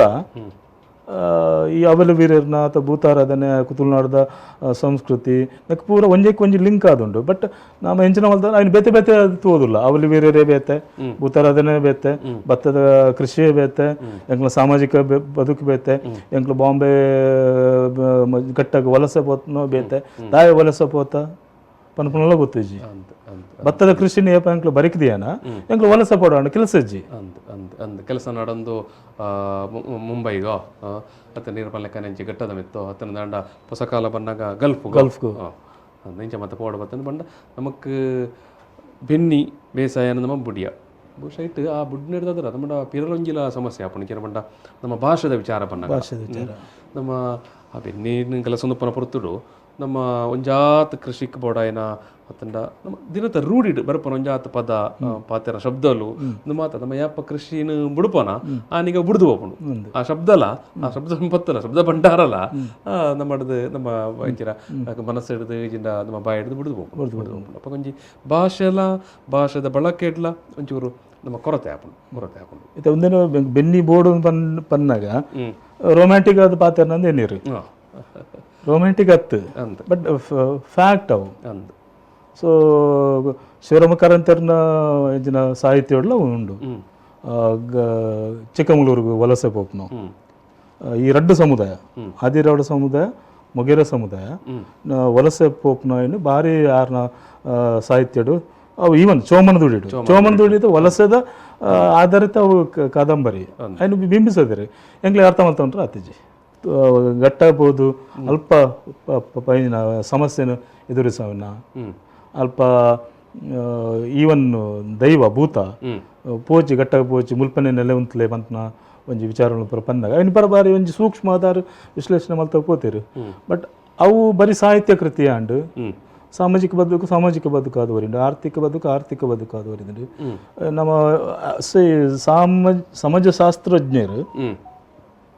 ಈ ಅವಲ ವೀರರ್ನ ಅಥವಾ ಭೂತಾರಾಧನೆ, ತುಳುನಾಡದ ಸಂಸ್ಕೃತಿ ನಕ್ ಪೂರ ಒಂಜೆಕ್ ಒಂಜಿ ಲಿಂಕ್ ಆದುಂಡು. ಬಟ್ ನಮ್ಮ ಎಂಚಿನ ಮಲ್ತ ಐನ್ ಬೇತೆ ಬೇತೆ ಅದು ತೋದುಲ್ಲ. ಅವಲಿ ವೀರರೇ ಬೇತೆ, ಭೂತಾರಾಧನೆ ಬೇತೆ, ಭತ್ತದ ಕೃಷಿಯೇ ಬೇತೆ, ಎಂಕ್ಲ ಸಾಮಾಜಿಕ ಬದುಕು ಬೇತೆ, ಎಂಕ್ಲ ಬಾಂಬೆ ಗಟ್ಟಾಗ ವಲಸೆ ಪೋತ್ನೋ ಬೇತೆ, ದಾಯ ವಲಸೆ ಪೋತ ಪನ್ಪುನಲ್ಲ ಗೊತ್ತಿಜ್ಜಿ. ಅಂದ್ ಅಂದ್ ಭತ್ತದ ಕೃಷಿನ ಏಪ ಎಂಕ್ಲು ಬರಿಕಿದೆಯನ ಎಂಕ್ಲು ವಲಸೆ ಪೋಡೋಣ ಕೆಲಸ ಇಜ್ಜಿ. ಅಂದ್ ಅಂದ್ ಅಂದ್ ಕೆಲಸ ನಡಂದು ಮುಂಬೈಗೋ ಅತ್ತ ನೀರು ಪಲ್ಲೆಕ್ಕ ನೆಂಚಿ ಗಟ್ಟದ ಮಿತ್ತೋ ಅತ್ತನ ದಾಂಡ ಹೊಸಕಾಲ ಬಂದಾಗ ಗಲ್ಫ್ ಗಲ್ಫ್ಗು. ಇಂಚ ಮತ್ತೆ ಪೋಡ ಬತ್ತಂದು ಬಂಡ ನಮಕ್ ಬೆನ್ನಿ ಬೇಸಾಯ ನಮ್ಮ ಬುಡಿಯ ಬಹುಶಃ ಇಟ್ಟು ಆ ಬುಡ್ ಹಿಡ್ದಾದ್ರ ನಮ್ಮ ಪಿರಲೊಂಜಿಲ ಸಮಸ್ಯೆ ಆಪುಂಡು. ಇಂಚಿನ ಬಂಡ ನಮ್ಮ ಭಾಷೆದ ವಿಚಾರ ಬಂದಾಗ ಭಾಷೆದ ವಿಚಾರ. ನಮ್ಮ ಆ ಬೆನ್ನಿ ಕೆಲಸ ಪನ ಪೊರ್ತುಡು ನಮ್ಮ ಒಂಜಾತ್ ಕೃಷಿಕ್ ಬೋಡಾಯನ ಅತ್ತಂಡ ನಮ್ಮ ದಿನತ ರೂಢಿಡ್ ಬರ್ಪನ ಒಂಜಾತ್ ಪದ, ಪಾತೆರ ಶಬ್ದಲು ಮಾತ ನಮ್ಮ ಯಾಪ ಕೃಷಿನ ಬುಡುಪನ ಆನಿಗ ಬುಡ್ದು ಹೋಪುಂಡು. ಆ ಶಬ್ದಲ, ಆ ಶಬ್ದ ಸಂಪತ್ತಲ, ಶಬ್ದ ಭಂಡಾರಲ ನಮ್ಮಡ್ದು ನಮ್ಮ ಇಂಚಿನ ಮನಸ್ಸು ಹಿಡ್ದು ಇಂಚಿನ ನಮ್ಮ ಬಾಯಿ ಹಿಡ್ದು ಬುಡ್ದು ಹೋಪುಂಡು, ಬುಡ್ದು ಹೋಪುಂಡು. ಅಪ್ಪ ಒಂಜಿ ಭಾಷೆಲ ಭಾಷೆದ ಬಳಕೆ ಇಡ್ಲ ಒಂಚೂರು ನಮ್ಮ ಕೊರತೆ ಆಪುಂಡು, ಕೊರತೆ ಆಪುಂಡು. ಇತ್ತೆ ಒಂದೇನು ಬೆನ್ನಿ ಬೋರ್ಡ್ ಪನ್ನಾಗ ರೊಮ್ಯಾಂಟಿಕ್ ಆದ ಪಾತೆರ್ನಂದು ಎನ್ನೀರು. ರೊಮ್ಯಾಂಟಿಕ್ ಅತ್ತು ಅಂದ್ ಬಟ್ ಫ್ಯಾಕ್ಟ್ ಅವು. ಅಂದ್ ಸೊ ಶಿವರಾಮ ಕಾರಂತರ್ನ ಇಂಚಿನ ಸಾಹಿತ್ಯಡ್ಲ ಉಂಡು. ಚಿಕ್ಕಮಗಳೂರಿಗೆ ವಲಸೆ ಪೋಪುನು ಈ ರಡ್ಡು ಸಮುದಾಯ, ಆದಿರಾವಡ ಸಮುದಾಯ, ಮೊಗೇರ ಸಮುದಾಯ ವಲಸೆ ಪೋಪುನ ಬಾರಿ ಆರ್ನ ಸಾಹಿತ್ಯಡು ಅವು. ಈವನ್ ಚೋಮನ ದುಡಿಡು, ಚೋಮನ ದುಡಿದು ವಲಸೆದ ಆಧಾರಿತ ಅವು ಕಾದಂಬರಿ. ಅಯ್ನು ಬಿಂಬಿಸದಿರಿ ಎಂಕ್ಲೆ ಅರ್ಥ ಮಲ್ತೊಂಡ್ರೆ ಆತಿಜಿ. ಗಟ್ಟಾಗ್ಬೋದು ಅಲ್ಪ ಪೈನ ಸಮಸ್ಯೆನ ಎದುರಿಸವನ್ನ ಅಲ್ಪ ಈವನ್ ದೈವ ಭೂತ ಪೋಚಿ ಗಟ್ಟ ಪೋಚಿ ಮುಲ್ಪನೆ ನೆಲೆ ಉಂತ್ಲೆ ಪಂತನ ಒಂಜಿ ವಿಚಾರಗಳು ಪೂರ ಪಂದಾಗ ಐನ್ ಪರ ಬಾರಿ ಒಂಜಿ ಸೂಕ್ಷ್ಮ ಆಧಾರ ವಿಶ್ಲೇಷಣೆ ಮಲ್ತ ಪೋತಿರು. ಬಟ್ ಅವು ಬರೀ ಸಾಹಿತ್ಯ ಕೃತಿ ಆಂಡ್. ಸಾಮಾಜಿಕ ಬದುಕು ಸಾಮಾಜಿಕ ಬದುಕು ಆದವರಿಂದ, ಆರ್ಥಿಕ ಬದುಕು ಆರ್ಥಿಕ ಬದುಕು ಆದವರಿಂದ ನಮ್ಮ ಸಮಾಜಶಾಸ್ತ್ರಜ್ಞರು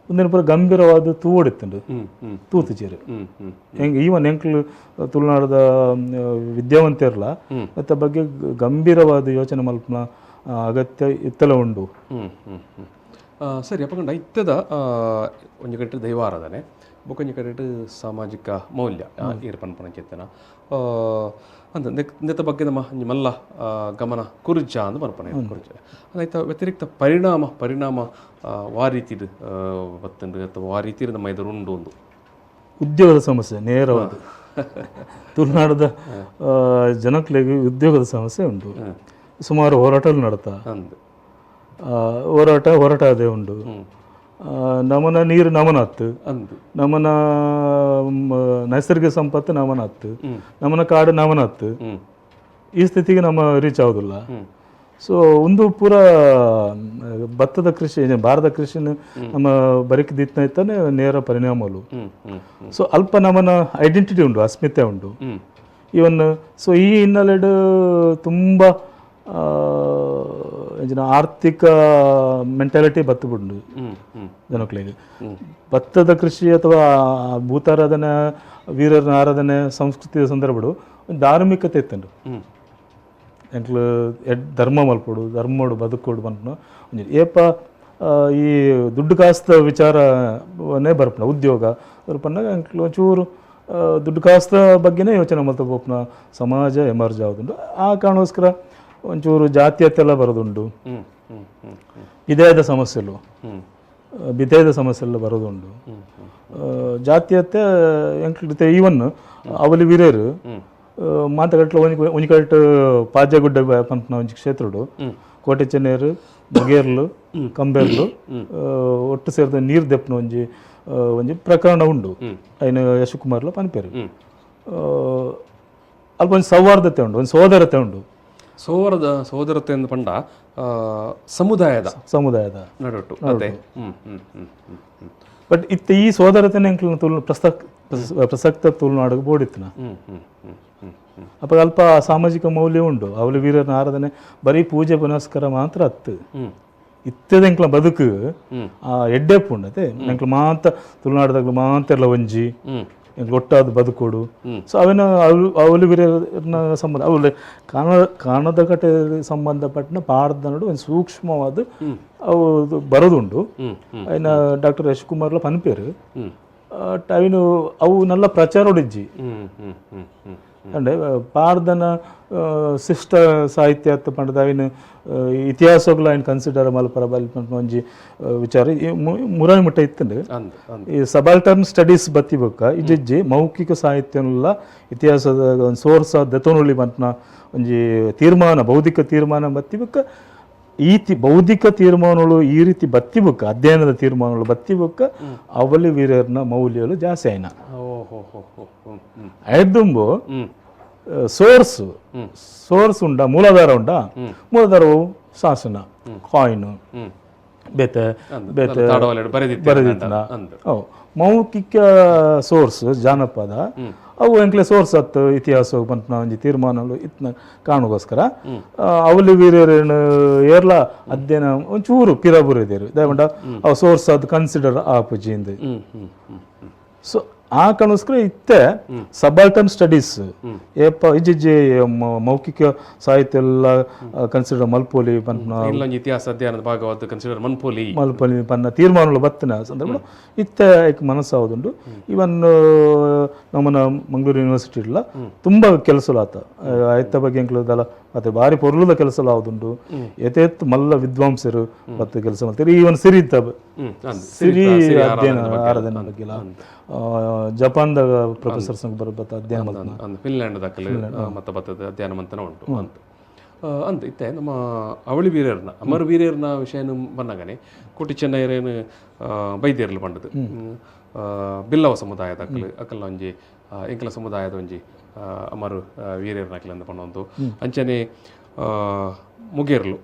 ಒಂದಿನ ಪೂರ ಗಂಭೀರವಾದ ತೂವಡಿತ್ತುಂಡು. ಹ್ಮ್ ಹ್ಮ್ ತೂತುಚೇರು ಹ್ಮ್ ಹ್ಮ್ ಹೆಂಗೆ ಈವನ್ ಎಂಕ್ಲು ತುಳುನಾಡದ ವಿದ್ಯಾವಂತೆರ್ಲ ಮತ್ತೆ ಬಗ್ಗೆ ಗಂಭೀರವಾದ ಯೋಚನೆ ಮಲ್ಪನ ಅಗತ್ಯ ಇತ್ತಲ ಉಂಡು. ಹ್ಮ್ ಹ್ಮ್ ಹ್ಮ್. ಸರಿ ಅಪ್ಪಗಂಡ ಇತ್ತದ ಒಂಜಿ ಗಂಟೆ ದೈವಾರಾಧನೆ ಬೊಕೊಂಜಿ ಕಡೆಟ್ ಸಾಮಾಜಿಕ ಮೌಲ್ಯ ಈರ್ ಪನ್ಪುನ ಚೇತನ ಅಂದ್ ನೆತ್ತ ಬಗ್ಗೆ ನಮ್ಮ ಒಂಜಿ ಮಲ್ಲ ಗಮನ ಕುರ್ಜ ಅಂದ್ ಪನ್ಪುನ ಕುರ್ಜ ಐತ ವ್ಯತಿರಿಕ್ತ ಪರಿಣಾಮ ಪರಿಣಾಮ ವಾ ರೀತಿಡ್ ಬತ್ತುಂಡು ಅಥವಾ ವಾ ರೀತಿಡ್ ನಮ್ಮ ಎದುರು ಉಂಡು ಉಂದು ಉದ್ಯೋಗದ ಸಮಸ್ಯೆ ನೇರವಾದ ತುಳುನಾಡದ ಜನಕ್ಲೆಗ್ ಉದ್ಯೋಗದ ಸಮಸ್ಯೆ ಉಂಡು. ಸುಮಾರು ಹೋರಾಟలు ನಡತ ಅಂದ್ ಹೋರಾಟ ಹೋರಾಟ ಅದೇ ಉಂಡು. ನಮನ ನೀರು ನಮನತ್ತು, ಅಂದ್ ನಮನ ನೈಸರ್ಗಿಕ ಸಂಪತ್ತು ನಮನತ್ತು, ನಮನ ಕಾಡು ನಮನತ್ತು. ಈ ಸ್ಥಿತಿಗೆ ನಮ್ಮ ರೀಚ್ ಆಗೋದಿಲ್ಲ. ಸೊ ಒಂದು ಪೂರ ಭತ್ತದ ಕೃಷಿ, ಭಾರತ ಕೃಷಿನ ನಮ್ಮ ಬರಿಕ್ ದಿತ್ತನೆ ನೇರ ಪರಿಣಾಮಲು. ಸೊ ಅಲ್ಪ ನಮನ ಐಡೆಂಟಿಟಿ ಉಂಡು, ಅಸ್ಮಿತೆ ಉಂಡು ಇವನ್. ಸೊ ಈ ಹಿನ್ನೆಲೆಡ್ ತುಂಬ ಆರ್ಥಿಕ ಮೆಂಟಾಲಿಟಿ ಬತ್ತು ಬಿಂಡು ಜನಕ್ಲೆಗ್. ಭತ್ತದ ಕೃಷಿ ಅಥವಾ ಭೂತಾರಾಧನೆ, ವೀರರ ಆರಾಧನೆ ಸಂಸ್ಕೃತಿಯ ಸಂದರ್ಭಡು ಒಂದು ಧಾರ್ಮಿಕತೆ ಇತ್ತುಂಡು. ಎಂಕ್ಲು ಎಡ್ ಧರ್ಮ ಮಲ್ಪೊಡು, ಧರ್ಮೋಡು ಬದುಕೋಡು ಪನ್ಪುನ ಒಂಜಿ ಏಪ ಈ ದುಡ್ಡು ಕಾಸ್ದ ವಿಚಾರನೇ ಬರ್ಪುನ, ಉದ್ಯೋಗ ಬರ್ಪುನಾಗ ಎಂಕ್ಲು ಒಂಚೂರು ದುಡ್ಡು ಕಾಸ್ದ ಬಗ್ಗೆನೇ ಯೋಚನೆ ಮಲ್ತ ಪೋಪುನ ಸಮಾಜ ಎಮರ್ಜ್ ಆವುದುಂಡು. ಆ ಕಾರಣಕ್ಕೋಸ್ಕರ ಒಂಚೂರು ಜಾತೀಯತೆ ಎಲ್ಲ ಬರೋದುಂಡು. ವಿಧೇಯದ ಸಮಸ್ಯೆಲು, ವಿಧೇಯದ ಸಮಸ್ಯೆಲ್ಲ ಬರೋದುಂಡು. ಜಾತೀಯತೆ ಎಂಕ್ಲು ಈವನ್ ಅವಲಿ ವೀರೇರು ಮಾತಗಟ್ಲೆ ಒಂಜಿ ಒಂಜಿ ಕಡೆಟ್ ಪಾಜಗುಡ್ಡೆ ಪನ್ಪುನ ಒಂಜಿ ಕ್ಷೇತ್ರಡು ಕೋಟೆ ಚೆನ್ನೇರು, ಮೊಗೇರ್ಲು, ಕಂಬೇರ್ಲು ಒಟ್ಟು ಸೇರಿದ ನೀರು ದೆಪ್ಪುನ ಒಂಜಿ ಒಂಜಿ ಪ್ರಕರಣ ಉಂಡು. ಐನ ಯಶುಕುಮಾರ್ಲ ಪನ್ಪೇರು. ಅಲ್ಪ ಒಂಜಿ ಸೌಹಾರ್ದತೆ ಉಂಡು, ಒಂದು ಸೋದರತೆ ಉಂಡು. ಸೋದರತೆ ಎಂದು ಪಂಡ ಸಮುದಾಯದ ಸಮುದಾಯದ ನಡುಟು ಅದೇ. ಹ್ಮ್ hmm hmm hmm hmm but ಇತ್ತ ಈ ಸೋದರತೆನೆ ಎಂಕ್ಲೆನ ತುಳು ಪ್ರಸಕ್ತ ತುಳುನಾಡುಗ್ ಬೋಡಿತ್ತಿನ. ಹ್ಮ್ ಹ್ಮ್ ಹ್ಮ್ ಹ್ಮ್ ಹ್ಮ್ ಅಪ್ಪ ಅಲ್ಪ ಸಾಮಾಜಿಕ ಮೌಲ್ಯ ಉಂಡು. ಅವಲು ವೀರನ ಆರಾಧನೆ ಬರೀ ಪೂಜೆ ಪುನಸ್ಕಾರ ಮಾತ್ರ ಅತ್ತು. ಇತ್ತದ ಎಂಕ್ಲ ಬದುಕು ಆ ಎಡ್ಡೆಪ್ಪು ಉಂಡು ಅದೇ. ಎಂಕ್ಲ ಮಾತ ತುಳುನಾಡದಾಗ್ಲು ಮಾತೆರ್ಲ ಒಂಜಿ ಎಂಕ್ಲ ಒಟ್ಟಾದ್ ಬದುಕೋಡು. ಸೊ ಅವೆನ ಅವಲು ವೀರನ ಸಂಬಂಧ ಅವಲು ಕಾಣದ ಕಟೆ ಸಂಬಂಧಪಟ್ಟಿನ ಪಾಡ್ದನಡು ಒಂದು ಸೂಕ್ಷ್ಮವಾದ ಅವು ಬರೋದುಂಡು. ಅಯಿನ ಡಾಕ್ಟರ್ ಯಶ್ ಕುಮಾರ್ಲ ಪನ್ಪೇರು. ಅವಿನು ಅವು ನಲ್ಲ ಪ್ರಚಾರೊಡಿಜ್ಜಿ. ಹ್ಮ್ ಹ್ಮ್ ಹ್ಮ್ ಹ್ಮ್ ಅಂಡೆ ಪಾಡ್ದನ ಶಿಷ್ಟ ಸಾಹಿತ್ಯ ಅತ್ತ ಪಂಡದ ಅವಿನ ಇತಿಹಾಸಗ್ಲ ಐನ್ ಕನ್ಸಿಡರ್ ಮಲ್ಪರ ಬಲ್ ಪನ್ಪುನ ಒಂಜಿ ವಿಚಾರ ಮುರಾನಿ ಮುಟ್ಟ ಇತ್ತುಂಡು. ಅಂದ್ ಅಂದ್ ಈ ಸಬಾಲ್ಟರ್ನ್ ಸ್ಟಡೀಸ್ ಬತ್ತಿ ಬೊಕ್ಕ ಇಜ್ಜಿಜ್ಜಿ ಮೌಖಿಕ ಸಾಹಿತ್ಯನುಲ್ಲ ಇತಿಹಾಸದ ಒಂದು ಸೋರ್ಸ್ ದೆತೊನುಳ್ಳಿ ಪನ್ಪುನ ಒಂಜಿ ತೀರ್ಮಾನ, ಬೌದ್ಧಿಕ ತೀರ್ಮಾನ ಬತ್ತಿ ಬೊಕ್ಕ ಈ ಬೌದ್ಧಿಕ ತೀರ್ಮಾನಗಳು ಈ ರೀತಿ ಬತ್ತಿ ಬೊಕ್ಕ, ಅಧ್ಯಯನದ ತೀರ್ಮಾನಗಳು ಬತ್ತಿ ಬೊಕ್ಕ ಅವಲಿ ವೀರರ್ನ ಮೌಲ್ಯಗಳು ಜಾಸ್ತಿ ಆಯ್ನ. ಓ ಹೋ ಹೋ ಹೋ ಹ್ಮ್ ಹ್ಮ್ ಐದುಂಬು ಸೋರ್ಸ್ ಸೋರ್ಸ್ ಉಂಡ, ಮೂಲಾಧಾರ ಉಂಡ. ಮೂಲಾಧಾರವು ಶಾಸನ, ಕಾಯಿನ್, ಬೇತೆ ಬೇತೆ ತಾಡವಲೆಡ್ ಬರೆದಿತ್ತೆ ಬರೆದಿತ್ತನ. ಅಂದ್ ಅವು ಮೌಖಿಕ ಸೋರ್ಸ್ ಜಾನಪದ ಅವು ಎಂಕ್ಲೆ ಸೋರ್ಸ್ ಅತ್ತು ಇತಿಹಾಸ ಪನ್ಪುನ ಒಂಜಿ ತೀರ್ಮಾನಗಳು ಇತ್ನ ಕಾರಣಕ್ಕೋಸ್ಕರ ಅವಲಿ ವೀರರೇನು ಏರ್ಲ ಅಧ್ಯಯನ ಒಂಚೂರು ಪಿರಬುರಿದೇರು ದಾಯೆಪಂಡ ಅವು ಸೋರ್ಸ್ ಅದು ಕನ್ಸಿಡರ್ ಆಪುಜಿ ಇಂದ್. ಹ್ಮ್ ಹ್ಮ್ ಹ್ಮ್ ಹ್ಮ್ ಸೊ ಆ ಕಾರಣಕ್ಕೋಸ್ಕರ ಇತ್ತೆ ಸಬಾಲ್ಟರ್ನ್ ಸ್ಟಡೀಸ್ ಏಪ ಇಜ್ಜಿಜ್ಜಿ ಮೌಖಿಕ ಸಾಹಿತ್ಯ ಎಲ್ಲ ಕನ್ಸಿಡರ್ ಮಲ್ಪೊಲಿ ಪನ್ಪುನ ಇಲ್ಲೊಂಜಿ ಇತಿಹಾಸ ಅಧ್ಯಯನದ ಭಾಗವಾದ ಕನ್ಸಿಡರ್ ಮನ್ಪೋಲಿ ಮಲ್ಪೊಲಿ ಪನ್ನ ತೀರ್ಮಾನಗಳು ಬತ್ತಿನ ಸಂದರ್ಭ ಇತ್ತೆ ಐಕ್ ಮನಸ್ಸಾವುದುಂಡು. ಇವನ್ ನಮ್ಮನ ಮಂಗಳೂರು ಯೂನಿವರ್ಸಿಟಿ ಇಲ್ಲ ತುಂಬ ಕೆಲಸಲು ಆತ ಆಯ್ತ ಬಗ್ಗೆ ಎಂಕ್ಲದಲ್ಲ ಮತ್ತೆ ಭಾರಿ ಪೊರ್ಲುದ ಕೆಲಸಲು ಆವುದುಂಡು. ಯಥೇತ್ ಮಲ್ಲ ವಿದ್ವಾಂಸರು ಮತ್ತು ಕೆಲಸ ಮಾಡ್ತಾರೆ. ಈವನ್ ಸಿರಿ ಹ್ಮ್ ಅಂದ್ ಸಿರಿ ಅಧ್ಯಯನ ಆರಾಧನೆ ಬಗ್ಗೆ ಜಪಾನ್ದ ಪ್ರೊಫೆಸರ್ಸ್ ಬತ್ತ ಅಧ್ಯಯನ ಮಲ್ತನ. ಅಂದ್ ಫಿನ್ಲ್ಯಾಂಡ್ ದಾಖಲೆ ಮತ್ತೆ ಬತ್ತದ ಅಧ್ಯಯನ ಮಂತನ ಉಂಟು ಅಂತ. ಅಂದ್ ಇತ್ತೆ ನಮ್ಮ ಅವಳಿ ವೀರರ್ನ ಅಮರ ವೀರರ್ನ ವಿಷಯನು ಬಂದಾಗನೆ ಕೋಟಿ ಚೆನ್ನೈರೇನು ಬೈದೇರ್ಲು ಪಂಡದು ಬಿಲ್ಲವ ಸಮುದಾಯದ ಅಕಲ್ ಅಕಲ್ನ ಒಂಜಿ ಎಂಕಲ ಸಮುದಾಯದ ಒಂಜಿ ಅಮರು ವೀರರ್ನ ಅಕಲ್ ಅಂದ್ ಪಂಡೊಂದು. ಅಂಚನೆ ಮುಗೇರ್ಲು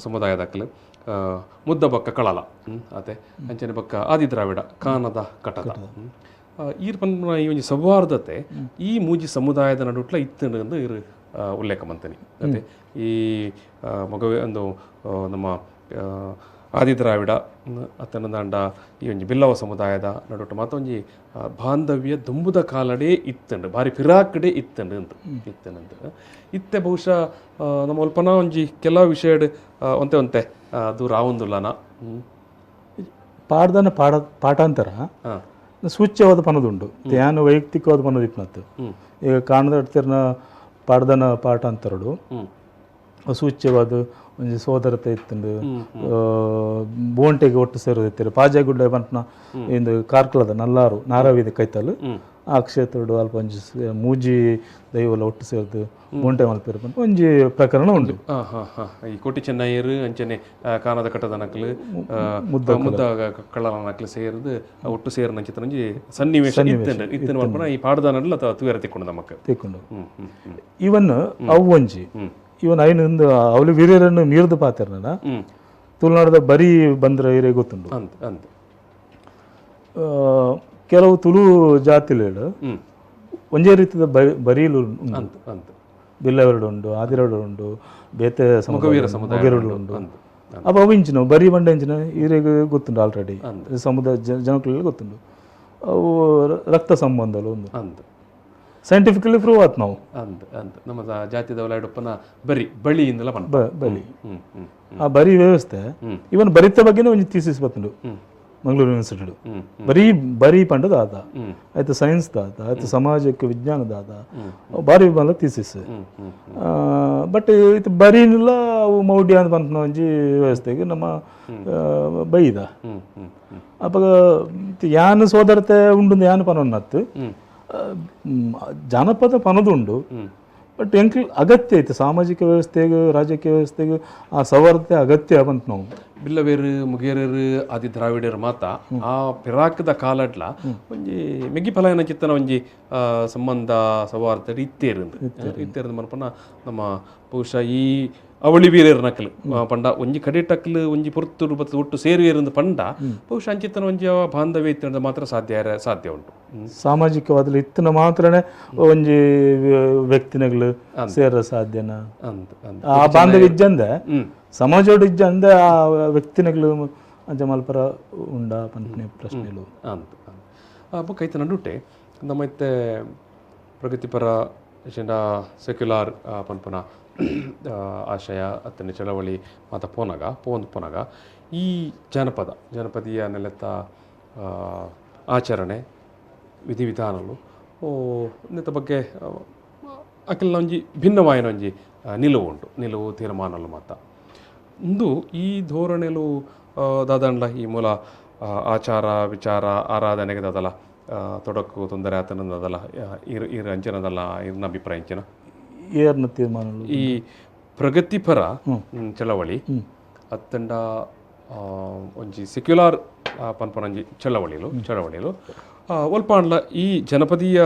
ಸಮುದಾಯದ ಅಕಲ್, ಮುದ್ದ ಬೊಕ್ಕ ಕಳಲ ಅತೆ. ಅಂಚನೆ ಬೊಕ್ಕ ಆದಿದ್ರಾವಿಡ ಕಾನದ ಕಟದ ಈರ್ ಪನ್ಪುನ ಈ ಒಂಜಿ ಸೌಹಾರ್ದತೆ ಈ ಮೂಜಿ ಸಮುದಾಯದ ನಡುಟ್ಲ ಇತ್ತುಂಡು ಅಂದ್ ಇರ್ ಉಲ್ಲೇಖ ಮಂತನಿ ಅತೆ. ಈ ಮಗವೇ ಒಂದು ನಮ್ಮ ಆದಿದ್ರಾವಿಡ ಅತ್ತನದಾಂಡ ಈ ಒಂಜಿ ಬಿಲ್ಲವ ಸಮುದಾಯದ ನಡುಟು ಮಾತ ಒಂಜಿ ಬಾಂಧವ್ಯ ದುಂಬುದ ಕಾಲಡೇ ಇತ್ತುಂಡು, ಭಾರಿ ಫಿರಾಕ್ಡೆ ಇತ್ತುಂಡು ಅಂತ ಇತ್ತುಂಡು. ಇತ್ತೆ ಬಹುಶಃ ನಮ್ಮ ಅಲ್ಪನ ಒಂಜಿ ಕೆಲವು ವಿಷಯಡ್ ಒಂತೆ ಒಂತೆ ದೂರ ಆವೊಂದುಲ್ಲನ. ಪಾಡ್ದನ ಪಾಡ ಪಾಠಾಂತರ ಸೂಚ್ಯವಾದ ಪನದುಂಡು, ಧ್ಯಾನ ವೈಯಕ್ತಿಕವಾದ ಪನದು ಇಪ್ಪನತ್ತು. ಈಗ ಕಾಣದ ತಿರ್ನ ಪಾಡ್ದನ ಪಾಠಾಂತರಡು ಸೂಚ್ಯವಾದ ಒಂಜಿ ಸೋದರತೆ ಇತ್ತುಂಡು, ಬೋಂಟೆಗೆ ಒಟ್ಟು ಸೇರೋದಿತ್ತಾರೆ. ಪಾಜಾಗುಡ್ಡೆ ಪನ್ಪುನ ಇಂದು ಕಾರ್ಕಳದ ನಲ್ಲಾರು ನಾರಾವಿದ ಕೈತಲ್ ಆ ಕ್ಷೇತ್ರಡು ಅಲ್ಪ ಒಂಜಿ ಮೂಜಿ ದೈವಲ ಒಟ್ಟು ಸೇರ್ದು ಬೋಂಟೆ ಮಲ್ಪೆರ್ ಪನ್ಪ ಒಂಜಿ ಪ್ರಕರಣ ಉಂಡು. ಹಾ ಹಾ ಹಾ ಈ ಕೋಟಿ ಚೆನ್ನಯ್ಯರು ಅಂಚನೆ ಕಾನದ ಕಟ್ಟದನಕ್ಲು ಮುದ್ದ ಕಳ್ಳನಕ್ಲು ಸೇರ್ದು ಒಟ್ಟು ಸೇರ್ನ ಒಂಜಿ ಸನ್ನಿವೇಶ ಇತ್ತಂಡು ಇತ್ತನ ಮಲ್ಪನ ಈ ಪಾಡ್ದನಡ್ಲ ತೂಯರ ತಿಕ್ಕೊಂಡು ನಮಕ್. ತಿಕ್ಕೊಂಡು. ಇವನ್ ಅವು ಒಂಜಿ ಇವನ್ ಐನ್ ಇಂದು ಅವಳು ವೀರ್ಯರನ್ನು ಮೀರ್ದು ಪಾತೆರ್ನ ತುಳುನಾಡದ ಬರಿ ಬಂದ್ರ ಇರೆ ಗೊತ್ತುಂಡು. ಅಂದ್ ಅಂದ್ ಕೆಲವು ತುಳು ಜಾತಿಲೇಳು ಒಂಜೇ ರೀತಿಯ ಬರಿಲು ಉಂಡು. ಅಂದ್ ಅಂದ್ ಬಿಲ್ಲವೆರಡು ಉಂಡು, ಆದಿರಡು ಉಂಡು, ಬೇತೆ ಸಮುದಾಯ ಮೊಗವೀರಡು ಉಂಡು. ಅಪ್ಪ ಅವು ಇಂಚಿನ ಬರಿ ಬಂಡ ಇಂಚಿನ ಈರೆಗ್ ಗೊತ್ತುಂಡು ಆಲ್ರೆಡಿ, ಸಮುದಾಯ ಜನಕುಲೆಗ್ ಗೊತ್ತುಂಡು. ಅವು ರಕ್ತ ಸಂಬಂಧಲು ಒಂದು ಅಂದ್ ಸೈಂಟಿಫಿಕಲಿ ಪ್ರೂವ್ ಆತ್ ನಾವು. ಅಂದ್ ಅಂದ್ ನಮ್ಮ ಜಾತಿದ ಉಪ್ಪನ ಬರಿ ಬಳಿ ಇಂದಲ ಪನ್ಪ. ಬಲಿ ಹ್ಮ್ ಹ್ಮ್ ಆ ಬರಿ ವ್ಯವಸ್ಥೆ ಇವನ್ ಬರಿತ ಬಗ್ಗೆನೇ ಒಂಜಿ ಥೀಸಿಸ್ ಬತ್ತುಂಡು ಮಂಗಳೂರು ಯೂನಿವರ್ಸಿಟಿ. ಬರೀ ಬರಿ ಪಂಡದ ಆದ ಆಯ್ತು, ಸೈನ್ಸ್ ದಾದ ಆಯ್ತು, ಸಮಾಜಕ್ಕೆ ವಿಜ್ಞಾನದ ಆದ ಬಾರಿ ಮಲ್ಲ ಥೀಸಿಸ್. ಹ್ಮ್ ಹ್ಮ್ ಬಟ್ ಇದು ಬರೀನಿಲ್ಲ, ಅವು ಮೌಢ್ಯ ಅಂತ ಪನ್ಪುನ ಒಂಜಿ ವ್ಯವಸ್ಥೆಗೆ ನಮ್ಮ ಬೈದ. ಹ್ಮ್ ಹ್ಮ್ ಹ್ಮ್ ಅಪಗ ಯಾನ್ ಸೋದರತೆ ಉಂಡು ಯಾನ್ ಪನೊನ್ನತ್ತು ಜಾನಪದ ಪನದುಂಡು. ಬಟ್ ಎಂಕ್ ಅಗತ್ಯ ಐತೆ ಸಾಮಾಜಿಕ ವ್ಯವಸ್ಥೆಗೆ ರಾಜಕೀಯ ವ್ಯವಸ್ಥೆಗೆ ಆ ಸವರ್ತೆ ಅಗತ್ಯ ಬಂತು ನಾವು. ಬಿಲ್ಲವೇರು ಮುಗೇರರು ಆದಿ ದ್ರಾವಿಡರು ಮಾತ ಆ ಪಿರಾಕದ ಕಾಲಡ್ಲ ಒಂಜಿ ಮೆಗ್ಗಿ ಫಲಾಯನ ಚಿತ್ತನ ಒಂಜಿ ಸಂಬಂಧ ಸೌಹಾರ್ದ ಇತ್ತೇರು ಇತ್ತೇರು ಮನ್ಪನ ನಮ್ಮ ಬಹುಶಃ ಈ ಅವಳಿ ವೀರರ್ ನಕಲು ಪಂಡ ಒಂಜಿ ಕಡೆಟಕ್ಲು ಒಂಜಿ ಪೊರ್ತುಡು ಬತ್ತು ಒಟ್ಟು ಸೇರುವೇರಂದು ಪಂಡ ಬಹುಶಃ ಅಂಚಿತ್ತನ ಒಂಜಿ ಅವ ಬಾಂಧವ್ಯ ಇತ್ತು ಮಾತ್ರ ಸಾಧ್ಯ ಸಾಧ್ಯ ಉಂಟು. ಸಾಮಾಜಿಕವಾದಲ್ಲಿ ಇತ್ತನ ಮಾತ್ರನೇ ಒಂಜಿ ವ್ಯಕ್ತಿನಗಳು ಸೇರ ಸಾಧ್ಯನಾ? ಅಂದ್ ಅಂದ್ ಆ ಬಾಂಧವ್ಯ ಇಜ್ಜಂದೆ ಸಮಾಜೋಡು ಇಜ್ಜಂದೆ ಆ ವ್ಯಕ್ತಿನಗಳು ಅಂಚ ಮಲ್ಪರ ಉಂಡ ಪನ್ಪನೆ ಪ್ರಶ್ನೆಲು. ಅಂದ್ ಅಂದ್ ಬೊಕ್ಕ ಐತ ನಡುಟೆ ನಮ್ಮ ಇತ್ತೆ ಪ್ರಗತಿಪರ ಜನ ಸೆಕ್ಯುಲಾರ್ ಪನ್ಪುನ ಆಶಯ ಅತ್ತನೆ ಚಳವಳಿ ಮಾತ ಪೋನಗ ಪೋಂದು ಪೋನಗ ಈ ಜನಪದ ಜನಪದೀಯ ನೆಲೆತ ಆಚರಣೆ ವಿಧಿವಿಧಾನಲು ನೆತ್ತ ಬಗ್ಗೆ ಅಖಿಲ ಒಂಜಿ ಭಿನ್ನವಾಯಿನ ಒಂಜಿ ನಿಲುವು ಉಂಟು, ನಿಲುವು ತೀರ್ಮಾನಲು ಮಾತ. ಇಂದು ಈ ಧೋರಣೆಲು ದಾದಂಡ್ಲ ಈ ಮೂಲ ಆಚಾರ ವಿಚಾರ ಆರಾಧನೆಗೆ ದಾದಲ ತೊಡಕು ತೊಂದರೆ ಆತನದಲ್ಲ ಇರ್ ಇರ್ ಅಂಚಿನದಲ್ಲ ಇರ್ನ ಅಭಿಪ್ರಾಯ ಅಂಚಿನ? ಏರ್ನ ತೀರ್ಮಾನಗಳು? ಈ ಪ್ರಗತಿಪರ ಚಳವಳಿ ಅತ್ತಂಡ ಒಂಜಿ ಸೆಕ್ಯುಲಾರ್ ಪನ್ಪನೊಂಜಿ ಚಳವಳಿಲು ಚಳವಳಿಲು ಒಲ್ಪಾಂಡ್ಲ ಈ ಜನಪದೀಯ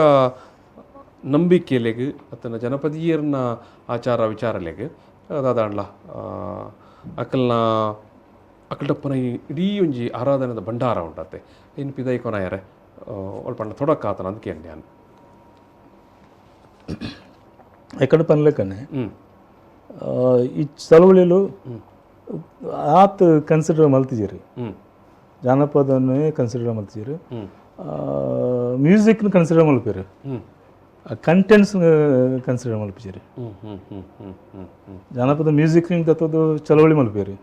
ನಂಬಿಕೆಲೆಗ್ ಅತ್ತಂಡ ಜನಪದೀಯರ್ನ ಆಚಾರ ವಿಚಾರಲೆಗ್ ದಾದಾಂಡ್ಲ ಅಕಲ್ನ ಅಕಲ್ಟಪ್ಪನ ಈ ಇಡೀ ಒಂಜಿ ಆರಾಧನೆದ ಭಂಡಾರ ಉಂಟತ್ತೆ ಇನ್ ಪಿದೈ ಕೊನಾಯರೆ ಒಲ್ಪಂಡ ತೊಡಕಾತನ ಅಂತ ಕೇಳಿ ನಾನು. ಎಕಡೆ ಪನ್ಲೆಕ್ಕನೆ ಈ ಚಳವಳಿಲು ಆತ್ ಕನ್ಸಿಡರ್ ಮಲ್ತಿಜೀರಿ, ಜಾನಪದನೇ ಕನ್ಸಿಡರ್ ಮಲ್ತಿಜೀರಿ, ಮ್ಯೂಸಿಕ್ನ ಕನ್ಸಿಡರ್ ಮಲ್ಪೇರು, ಕಂಟೆಂಟ್ಸ್ ಕನ್ಸಿಡರ್ ಮಲ್ಪಿಜೀರಿ. Hmm hmm hmm hmm hmm hmm ಜಾನಪದ ಮ್ಯೂಸಿಕ್ ತತ್ವದ ಚಳವಳಿ ಮಲ್ಪೇರು,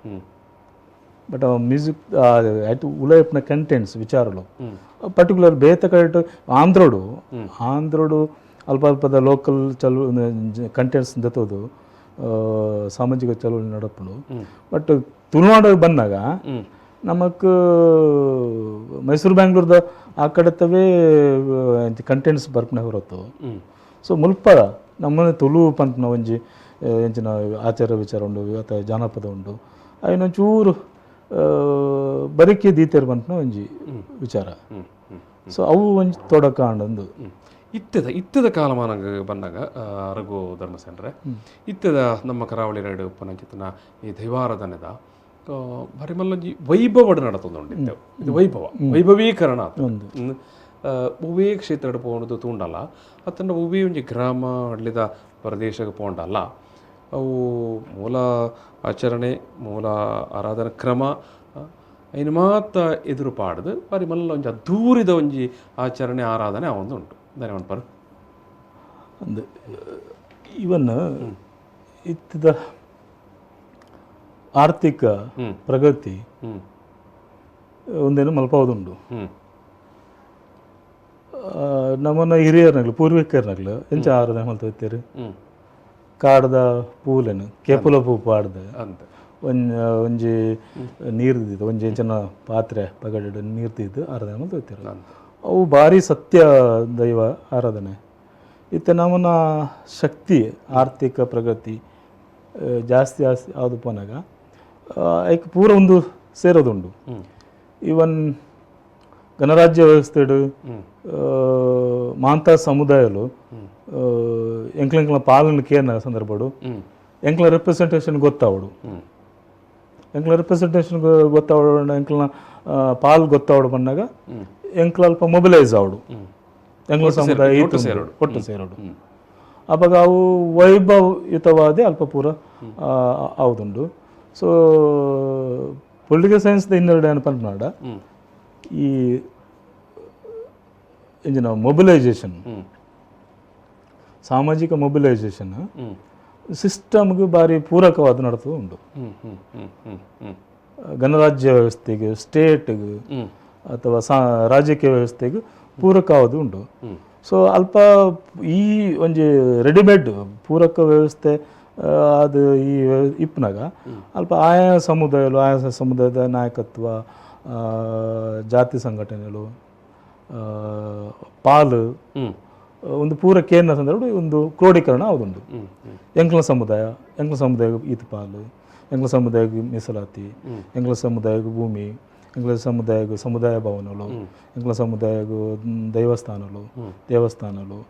ಬಟ್ ಆ ಮ್ಯೂಸಿಕ್ ಆಯ್ತು ಉಲಯಪ್ನ ಕಂಟೆಂಟ್ಸ್ ವಿಚಾರಲು ಪರ್ಟಿಕ್ಯುಲರ್ ಬೇತ ಕರೆಕ್ಟ್ ಆಂಧ್ರೋಡು ಆಂಧ್ರೋಡು ಅಲ್ಪ ಅಲ್ಪದ ಲೋಕಲ್ ಚಲು ಕಂಟೆಂಟ್ಸ್ ದತ್ತೋದು ಸಾಮಾಜಿಕ ಚಳವಳಿ ನಡಪುಂಡು. ಬಟ್ ತುಳುನಾಡು ಬಂದಾಗ ನಮಕ್ ಮೈಸೂರು ಬ್ಯಾಂಗ್ಳೂರ್ದ ಆ ಕಡೆತವೇ ಕಂಟೆಂಟ್ಸ್ ಬರ್ಪುನ ಹೊರತು. ಸೊ ಮುಲ್ಪ ನಮ್ಮನೆ ತುಳು ಪನ್ಪುನ ಒಂಜಿ ಎಂಚಿನ ಆಚಾರ ವಿಚಾರ ಉಂಡು ಅಥವಾ ಜಾನಪದ ಉಂಡು ಅಯಿನೊಂಚೂರು ಬರಿಕೆ ದೀತೆರ್ ಪನ್ಪುನ ಒಂಜಿ ವಿಚಾರ. ಸೊ ಅವು ಒಂಜಿ ತೊಡಕ ಆಂಡಂದು. ಇತ್ತೆದ ಇತ್ತೆದ ಕಾಲಮಾನಂಗ ಬಂದಾಗ ರಘು ಧರ್ಮಸೇನರೆ ಇತ್ತೆದ ನಮ್ಮ ಕರಾವಳಿ ರೈಡ್ ಉಪ್ಪನಂಚಿತನ ಈ ದೈವಾರಾಧನೆದ ಭಾರಿ ಮಲ್ಲೊಂಜಿ ವೈಭವಡ್ ನಡತೊಂದುಂಡು ಇತ್ತೆ. ಇದು ವೈಭವ ವೈಭವೀಕರಣ ಒವ್ವೇ ಕ್ಷೇತ್ರಡ್ ಪೋಣದು ತೂಂಡಲ ಅತ್ತಂಡ ಒವ್ವೇ ಒಂಜಿ ಗ್ರಾಮ ಹಳ್ಳಿದ ಪ್ರದೇಶಕ್ಕೆ ಪೋಂಡಲ್ಲ ಅವು ಮೂಲ ಆಚರಣೆ ಮೂಲ ಆರಾಧನಾ ಕ್ರಮ ಐನು ಮಾತ ಎದುರು ಪಾಡ್ದು ಬಾರಿ ಮಲ್ಲ ಒಂಜಿ ಅದ್ದೂರಿದ ಒಂಜಿ ಆಚರಣೆ ಆರಾಧನೆ ಅವೊಂದು ಉಂಟು. ಧನ್ಯವಾದ ಪರ್. ಅಂದ್ ಇವನ್ ಇತ್ತದ ಆರ್ಥಿಕ ಪ್ರಗತಿ ಒಂದೇನು ಮಲ್ಪಾವುದುಂಡು. ನಮ್ಮನ್ನ ಹಿರಿಯರ್ನಗ್ಲು ಪೂರ್ವಿಕರ್ನಗ್ಲು ಎಂಚ ಆರಾಧನೆ ಮಲ್ತೋಯ್ತೇರು ಕಾಡ್ದ ಪೂಲೆನು ಕೇಪುಲ ಪೂ ಪಾಡ್ದು ಒಂಜಿ ಒಂಜಿ ನೀರು ದಿದ್ದು ಒಂಜಿ ಎಂಚಿನ ಪಾತ್ರೆ ಪಗಡೆಡ್ ನೀರು ದಿದ್ದು ಆರಾಧನೆ ಮಲ್ತೋಯ್ತೇರು. ಅವು ಭಾರಿ ಸತ್ಯ ದೈವ ಆರಾಧನೆ. ಇತ್ತೆ ನಮ್ಮನ್ನ ಶಕ್ತಿ ಆರ್ಥಿಕ ಪ್ರಗತಿ ಜಾಸ್ತಿ ಜಾಸ್ತಿ ಆದು ಪೋನಾಗ ಐಕ್ ಪೂರ ಒಂದು ಸೇರೋದುಂಡು. ಈವನ್ ಗಣರಾಜ್ಯ ವ್ಯವಸ್ಥೆಡು ಮಾಂತ ಸಮುದಾಯಲು ಎಂಕ್ಲೆಂಕ್ಲ ಪಾಲನೆ ಕೇರ್ನ ಸಂದರ್ಭಡು ಎಂಕ್ಲ ರೆಪ್ರೆಸೆಂಟೇಷನ್ ಗೊತ್ತಾವಡು, ಎಂಕ್ಲ ರೆಪ್ರೆಸೆಂಟೇಷನ್ ಗೊತ್ತಾವಡು, ಎಂಕ್ಲ ಪಾಲ್ ಗೊತ್ತಾವಡು ಬಂದಾಗ ಎಂಕ್ಲ ಅಲ್ಪ ಮೊಬಿಲೈಸ್ ಆವಡು, ಎಂಕ್ಲ ಸಮುದಾಯ ಒಟ್ಟು ಸೇರೋಡು. ಅವಾಗ ಅವು ವೈಭವಯುತವಾದ ಅಲ್ಪ ಪೂರ ಆವುದುಂಡು. ಸೊ ಪೊಲಿಟಿಕಲ್ ಸೈನ್ಸ್ದ ಇನ್ನೆರಡು ಏನಪ್ಪ ಪಂಡ ಈ ಇಂಜಿನ ಮೊಬಿಲೈಸೇಷನ್, ಸಾಮಾಜಿಕ ಮೊಬಿಲೈಸೇಷನ್ ಸಿಸ್ಟಮ್ಗೆ ಭಾರಿ ಪೂರಕವಾದ ನಡತದೆ ಉಂಟು. ಗಣರಾಜ್ಯ ವ್ಯವಸ್ಥೆಗೆ, ಸ್ಟೇಟ್ಗೆ ಅಥವಾ ರಾಜಕೀಯ ವ್ಯವಸ್ಥೆಗೆ ಪೂರಕವಾದ ಉಂಟು. ಸೊ ಅಲ್ಪ ಈ ಒಂಜಿ ರೆಡಿಮೇಡ್ ಪೂರಕ ವ್ಯವಸ್ಥೆ ಅದು ಈ ಇಪ್ಪನಾಗ ಅಲ್ಪ ಆಯಾ ಸಮುದಾಯಲು, ಆಯಾ ಸಮುದಾಯದ ನಾಯಕತ್ವ, ಜಾತಿ ಸಂಘಟನೆಗಳು ಪಾಲು ಒಂದು ಪೂರ ಕೇಂದ್ರ ಸಂದರ್ಭ ಒಂದು ಕ್ರೋಢೀಕರಣ ಆವುದುಂಡು. ಎಂಕ್ಲ ಸಮುದಾಯ, ಎಂಕ್ಲ ಸಮುದಾಯ ಈತ ಪಾಲು, ಎಂಕ್ಲ ಸಮುದಾಯ ಮೀಸಲಾತಿ, ಎಂಕ್ಲ ಸಮುದಾಯ ಭೂಮಿ, ಎಂಕ್ಲ ಸಮುದಾಯ ಸಮುದಾಯ ಭವನಗಳು, ಎಂಕ್ಲ ಸಮುದಾಯ ದೈವಸ್ಥಾನಗಳು, ದೇವಸ್ಥಾನಗಳು,